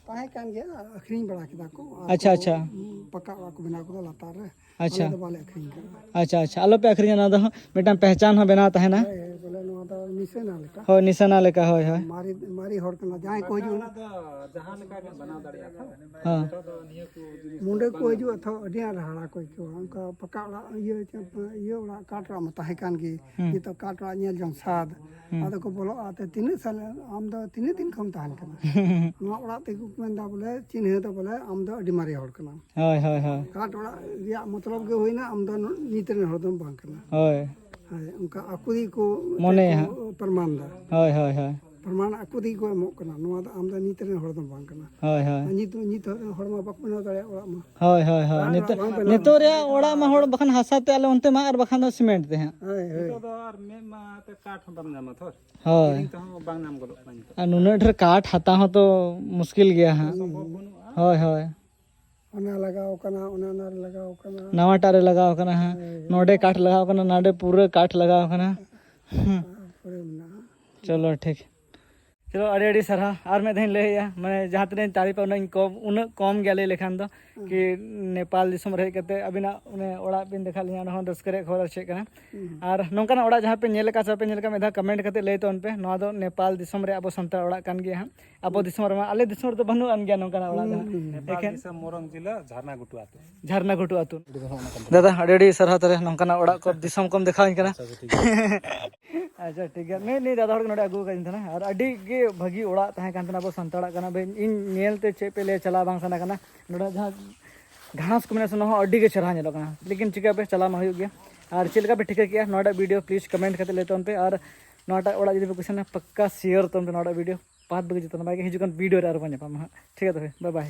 ᱛᱟᱦᱮᱸ ᱠᱟᱱ ᱜᱮᱭᱟ, ᱟᱹᱠᱷᱨᱤᱧ ᱵᱟᱲᱟ ᱠᱮᱫᱟ ᱠᱚ᱾ ᱟᱨ ᱟᱪᱪᱷᱟ, ᱠᱚ, ᱟᱪᱪᱷᱟ᱾ ᱩᱸ, ᱯᱟᱠᱟ ᱚᱲᱟᱜ ᱠᱚ ᱵᱮᱱᱟᱣ ᱠᱮᱫᱟ ᱞᱟᱛᱟᱨ ᱨᱮ᱾ ᱟᱪᱪᱷᱟ᱾ ᱟᱞᱮ ᱫᱚ ᱵᱟᱞᱮ ᱟᱹᱠᱷᱨᱤᱧ ᱠᱟᱫᱟ᱾ ᱟᱪᱪᱷᱟ, ᱟᱪᱪᱷᱟ, ᱟᱞᱚᱯᱮ ᱟᱹᱠᱷᱨᱤᱧᱟ, ᱚᱱᱟ ᱫᱚ ᱢᱤᱫᱴᱟᱝ ᱯᱮᱦᱪᱟᱱ ᱦᱚᱸ ᱵᱮᱱᱟᱣ ᱛᱟᱦᱮᱱᱟ᱾ ᱦᱳᱭ, ᱦᱳᱭ, ᱵᱚᱞᱮ ᱱᱚᱣᱟ ᱫᱚ ᱱᱤᱥᱟᱹᱱᱟ ᱞᱮᱠᱟ᱾ ᱦᱳᱭ, ᱱᱤᱥᱟᱹᱱᱟ ᱞᱮᱠᱟ, ᱦᱳᱭ, ᱦᱳᱭ᱾ ᱢᱟᱨᱮ, ᱢᱟᱨᱮ ᱦᱚᱲ ᱠᱟᱱᱟ, ᱡᱟᱦᱟᱸᱭ ᱠᱚ ᱦᱤᱡᱩᱜ ᱚᱱᱟ ᱫᱚ ᱡᱟᱦᱟᱸ ᱞᱮᱠᱟ ᱜᱮ ᱵᱮᱱᱟᱣ ᱫᱟᱲᱮᱭᱟᱜᱼᱟ ᱛᱚ᱾ ᱦᱮᱸ᱾ ᱱᱤᱛᱚᱜ ᱫᱚ ᱱᱤᱭᱟᱹ ᱠᱚ ᱡᱤᱱᱤᱥ ᱢᱩᱰᱟᱹ ᱫᱚ ᱠᱚ ᱵᱟᱝ ᱦᱤᱡᱩᱜᱼᱟ ᱧᱟᱢᱚᱜᱼᱟ᱾ ᱛᱚ, ᱟᱹᱰᱤ ᱟᱸᱴ ᱦᱟᱦᱟᱲᱟ ᱠᱚ ᱟᱹᱭᱠᱟᱹᱣᱟ᱾ ᱚᱱᱠᱟ ᱯᱟᱠᱟ ᱚᱲᱟᱜ, ᱤᱭᱟᱹ, ᱤᱭᱟᱹ ᱚᱲᱟᱜ, ᱠᱟᱴ ᱚᱲᱟᱜ ᱢᱟ ᱛᱟᱦᱮᱸ ᱠᱟᱱ ᱜᱮ᱾ ᱦᱩᱸ᱾ ᱱᱤᱛᱚᱜ ᱠᱟᱴ ᱚᱲᱟᱜ ᱧᱮᱞ ᱡᱚᱝ ᱥᱟᱫ᱾ ᱦᱩᱸ᱾ ᱟᱫᱚ ᱠᱚ ᱵᱚᱞᱚᱜᱼᱟ, ᱛᱮ ᱛᱤᱱᱟᱹᱜ ᱥᱟᱞ, ᱟᱢ ᱫᱚ ᱛᱤᱱᱟᱹᱜ ᱫᱤᱱ ᱠᱷᱚᱱ ᱛᱟᱦᱮᱱ ᱠᱟᱱᱟ? ᱱᱚᱣᱟ ᱚᱲᱟᱜ ᱛᱮᱠᱚ ᱢᱮᱱᱫᱟ ᱵᱚᱞᱮ, ᱪᱤᱱᱦᱟᱹ ᱫᱚ ᱵᱚᱞᱮ ᱟᱢ ᱫᱚ ᱟᱹᱰᱤ ᱢᱟᱨᱮ ᱦᱚᱲ ᱠᱟᱱᱟᱢ᱾ ᱦᱳᱭ, ᱦᱳᱭ, ᱦᱳᱭ᱾ ᱠᱟᱴ ᱚᱲᱟᱜ ᱨᱮᱭᱟᱜ ᱢᱚᱛᱞᱚᱵ ᱜᱮ ᱦᱩᱭᱱᱟ, ᱟᱢ ᱫᱚ ᱱᱤᱛ ᱨᱮᱱ ᱦᱚᱲ ᱫᱚᱢ ᱵᱟᱝ ᱠᱟᱱᱟ᱾ ᱦᱳᱭ᱾ ᱦᱳᱭ, ᱚᱱᱠᱟ ᱟᱠᱚ ᱜᱮᱠᱚ ᱢᱚᱱᱮᱭᱟ ᱠᱚ ᱦᱟᱸᱜ᱾ ᱯᱨᱚᱢᱟᱱ ᱫᱟ᱾ ᱦᱳᱭ, ᱦᱳᱭ, ᱦᱳᱭ᱾ ᱯᱨᱚᱢᱟᱱ ᱟᱠᱚ ᱛᱮᱜᱮ ᱠᱚ ᱮᱢᱚᱜ ᱠᱟᱱᱟ, ᱱᱚᱣᱟ ᱫᱚ ᱟᱢ ᱫᱚ ᱱᱤᱛ ᱨᱮᱱ ᱦᱚᱲ ᱫᱚᱢ ᱵᱟᱝ ᱠᱟᱱᱟ᱾ ᱦᱳᱭ, ᱦᱳᱭ᱾ ᱟᱨ ᱱᱤᱛ, ᱱᱤᱛ ᱦᱚᱲ ᱢᱟ ᱵᱟᱠᱚ ᱵᱮᱱᱟᱣ ᱫᱟᱲᱮᱭᱟᱜ ᱚᱲᱟᱜ ᱢᱟ᱾ ᱦᱳᱭ, ᱦᱳᱭ, ᱦᱳᱭ᱾ ᱠᱟᱴ ᱱᱤᱛᱚᱜ, ᱚᱲᱟᱜ ᱵᱟᱝ ᱵᱮᱱᱟᱣ ᱱᱤᱛᱚᱜ ᱨᱮᱭᱟᱜ ᱚᱲᱟᱜ ᱢᱟ ᱦᱚᱲ ᱵᱟᱠᱷᱟᱱ ᱦᱟᱥᱟ ᱛᱮ, ᱟᱞᱮ ᱚᱱᱛᱮ ᱢᱟ, ᱟᱨ ᱵᱟᱠᱷᱟᱱ ᱫᱚ ᱥᱤᱢᱮᱱᱴ ᱛᱮ ᱦᱟᱸᱜ᱾ ᱦᱳᱭ, ᱦᱳᱭ᱾ ᱱᱤᱛᱚᱜ ᱫᱚ ᱟᱨ ᱢᱮᱫ ᱢᱟ ᱛᱮ ᱠᱟᱴ ᱦᱚᱸ ᱵᱟᱢ ᱧᱟᱢᱟ ᱛᱷᱚᱨ᱾ ᱦᱳᱭ᱾ ᱠᱤᱨᱤᱧ ᱛᱮᱦᱚᱸ ᱵᱟᱝ ᱧᱟᱢ ᱜᱚᱫᱚᱜ ᱠᱟᱱᱟ ᱱᱤᱛᱚᱜ᱾ ᱟᱨ ᱱᱩᱱᱟᱹᱜ ᱰᱷᱮᱨ ᱠᱟᱴ ᱦᱟᱛᱟᱣ ᱦᱚᱸᱛᱚ ᱢᱩᱥᱠᱤᱞ ᱜᱮᱭᱟ ᱦᱟᱸᱜ᱾ ᱥᱚᱢᱵᱷᱚᱵ ᱵᱟᱹᱱᱩᱜᱼᱟ᱾ ᱦᱳᱭ, ᱦᱳᱭ᱾ ᱚᱱᱟ ᱞᱟᱜᱟᱣ ᱠᱟᱱᱟ, ᱚᱱᱟ, ᱚᱱᱟ ᱨᱮ ᱞᱟᱜᱟᱣ ᱠᱟᱱᱟ᱾ ᱱᱟᱣᱟᱴᱟᱜ ᱨᱮ ᱞᱟᱜᱟᱣ ᱠᱟᱱᱟ ᱦᱟᱸᱜ᱾ ᱦᱳᱭ, ᱦᱳᱭ᱾ ᱱᱚᱰᱮ ᱠᱟᱴ ᱞᱟᱜᱟᱣ ᱠᱟᱱᱟ, ᱱᱚᱰᱮ ᱯᱩᱨᱟᱹ ᱠᱟᱴ ᱞᱟᱜᱟᱣ ᱠᱟᱱᱟ᱾ ᱛᱟᱨᱯᱚᱨᱮ ᱢᱮᱱᱟᱜᱼᱟ᱾ ᱪᱚᱞᱚ ᱴᱷᱤᱠ᱾ ᱪᱚᱞᱚ, ᱟᱹᱰᱤ ᱟᱹᱰᱤ ᱥᱟᱨᱦᱟᱣ᱾ ᱟᱨ ᱢᱤᱫ ᱫᱷᱟᱣ ᱤᱧ ᱞᱟᱹᱭᱮᱫᱼᱟ, ᱢᱟᱱᱮ ᱡᱟᱦᱟᱸ ᱛᱤᱱᱟᱹᱜ ᱤᱧ ᱛᱟᱹᱨᱤᱯᱟ ᱩᱱᱟᱹᱜ ᱤᱧ ᱠᱚᱢ, ᱩᱱᱟᱹᱜ ᱠᱚᱢ ᱜᱮᱭᱟ ᱞᱟᱹᱭ ᱞᱮᱠᱷᱟᱱ ᱫᱚ᱾ ᱠᱤ ᱱᱮᱯᱟᱞ ᱫᱤᱥᱚᱢ ᱨᱮ ᱦᱮᱡ ᱠᱟᱛᱮ ᱟᱹᱵᱤᱱᱟᱜ ᱚᱱᱮ ᱚᱲᱟᱜ ᱵᱤᱱ ᱫᱮᱠᱷᱟᱣ ᱞᱤᱧᱟ, ᱚᱱᱟ ᱦᱚᱸ ᱨᱟᱹᱥᱠᱟᱹ ᱨᱮᱭᱟᱜ ᱠᱷᱚᱵᱚᱨ ᱟᱨ ᱪᱮᱫ ᱠᱟᱱᱟ᱾ ᱟᱨ ᱱᱚᱝᱠᱟᱱᱟᱜ ᱚᱲᱟᱜ ᱡᱟᱦᱟᱸ ᱯᱮ ᱧᱮᱞ ᱟᱠᱟᱫ ᱥᱮ ᱵᱟᱯᱮ ᱧᱮᱞ ᱟᱠᱟᱫ, ᱢᱤᱫ ᱫᱷᱟᱣ ᱠᱚᱢᱮᱱᱴ ᱠᱟᱛᱮ ᱞᱟᱹᱭ ᱛᱟᱵᱚᱱ ᱯᱮ᱾ ᱱᱚᱣᱟ ᱫᱚ ᱱᱮᱯᱟᱞ ᱫᱤᱥᱚᱢ ᱨᱮ ᱟᱵᱚ ᱥᱟᱱᱛᱟᱲ ᱚᱲᱟᱜ ᱠᱟᱱ ᱜᱮᱭᱟ ᱦᱟᱸᱜ᱾ ᱟᱵᱚ ᱫᱤᱥᱚᱢ ᱨᱮᱢᱟ, ᱟᱞᱮ ᱫᱤᱥᱚᱢ ᱨᱮᱫᱚ ᱵᱟᱹᱱᱩᱜ ᱟᱱ ᱜᱮᱭᱟ ᱱᱚᱝᱠᱟᱱᱟᱜ ᱚᱲᱟᱜ ᱫᱚ ᱦᱟᱸᱜ᱾ ᱱᱮᱯᱟᱞ ᱮᱠᱷᱮᱱ ᱫᱤᱥᱚᱢ ᱢᱚᱨᱚᱝ ᱡᱤᱞᱟᱹ ᱡᱷᱟᱨᱱᱟ ᱜᱷᱩᱴᱩ ᱟᱹᱛᱩ᱾ ᱡᱷᱟᱨᱱᱟ ᱜᱷᱩᱴᱩ ᱟᱹᱛᱩ᱾ ᱫᱟᱫᱟ, ᱟᱹᱰᱤ ᱟᱹᱰᱤ ᱥᱟᱨᱦᱟᱣ᱾ ᱛᱟᱦᱞᱮ ᱱᱚᱝᱠᱟᱱᱟᱜ ᱚᱲᱟᱜ ᱠᱚ, ᱫᱤᱥᱚᱢ ᱠᱚᱢ ᱫᱮᱠᱷᱟᱣᱟᱹᱧ ᱠᱟᱱᱟ᱾ ᱟᱪᱪᱷᱟ, ᱴᱷᱤᱠ ᱜᱮᱭᱟ᱾ ᱟᱪᱪᱷᱟ, ᱴᱷᱤᱠ ᱜᱮᱭᱟ᱾ ᱱᱩᱭ, ᱱᱩᱭ ᱫᱟᱫᱟ ᱦᱚᱲ ᱜᱮ ᱱᱚᱰᱮ ᱟᱹᱜᱩ ᱟᱠᱟᱫᱤᱧ ᱛᱟᱦᱮᱱᱟ᱾ ᱟᱨ ᱟᱹᱰᱤ ᱜᱮ ᱵᱷᱟᱹᱜᱤ ᱚᱲᱟᱜ ᱛᱟᱦᱮᱸ ᱠᱟᱱ ᱛᱟᱦᱮᱱᱟ ᱟᱵᱚ ᱥᱟᱱᱛᱟᱲᱟᱜ ᱠᱟᱱᱟ᱾ ᱵᱮ-, ᱤᱧ ᱧᱮᱞ ᱛᱮ ᱪᱮᱫ ᱯᱮ ᱞᱟᱹᱭᱟ, ᱪᱟᱞᱟᱣ ᱵᱟᱝ ᱥᱟᱱᱟ ᱠᱟᱱᱟ᱾ ᱱᱚᱰᱮ ᱡᱟᱦᱟᱸ ᱜᱷᱟᱥ ᱠᱚ ᱢᱮᱱᱟᱜᱼᱟ ᱥᱮ, ᱚᱱᱟ ᱦᱚᱸ ᱟᱹᱰᱤ ᱜᱮ ᱪᱮᱦᱨᱟ ᱧᱮᱞᱚᱜ ᱠᱟᱱᱟ᱾ ᱞᱮᱠᱤᱱ ᱪᱤᱠᱟᱹ ᱯᱮ, ᱪᱟᱞᱟᱣ ᱢᱟ ᱦᱩᱭᱩᱜ ᱜᱮᱭᱟ᱾ ᱟᱨ ᱪᱮᱫ ᱞᱮᱠᱟ ᱯᱮ ᱴᱷᱤᱠᱟᱹ ᱠᱮᱜᱼᱟ ᱱᱚᱣᱟᱴᱟᱜ ᱵᱷᱤᱰᱤᱭᱳ, ᱯᱞᱤᱡᱽ ᱠᱚᱢᱮᱱᱴ ᱠᱟᱛᱮ ᱞᱟᱹᱭ ᱛᱟᱵᱚᱱ ᱯᱮ᱾ ᱟᱨ ᱱᱚᱣᱟᱴᱟᱜ ᱚᱲᱟᱜ ᱡᱩᱫᱤ ᱯᱮ ᱠᱩᱥᱤᱭᱟᱱᱟ, ᱯᱟᱠᱠᱟ ᱥᱮᱭᱟᱨ ᱛᱟᱵᱚᱱ ᱯᱮ ᱱᱚᱣᱟᱴᱟᱜ ᱵᱷᱤᱰᱤᱭᱳ᱾ ᱵᱟᱫ ᱵᱟᱹᱠᱤ ᱡᱚᱛᱚ ᱱᱟᱯᱟᱭ ᱜᱮ᱾ ᱦᱤᱡᱩᱜ ᱠᱟᱱ ᱵᱷᱤᱰᱤᱭᱳ ᱨᱮ ᱟᱨᱵᱚᱱ ᱧᱟᱯᱟᱢᱟ ᱦᱟᱸᱜ᱾ ᱴᱷᱤᱠ ᱜᱮᱭᱟ, ᱛᱚᱵᱮ ᱵᱟᱭ ᱵᱟᱭ᱾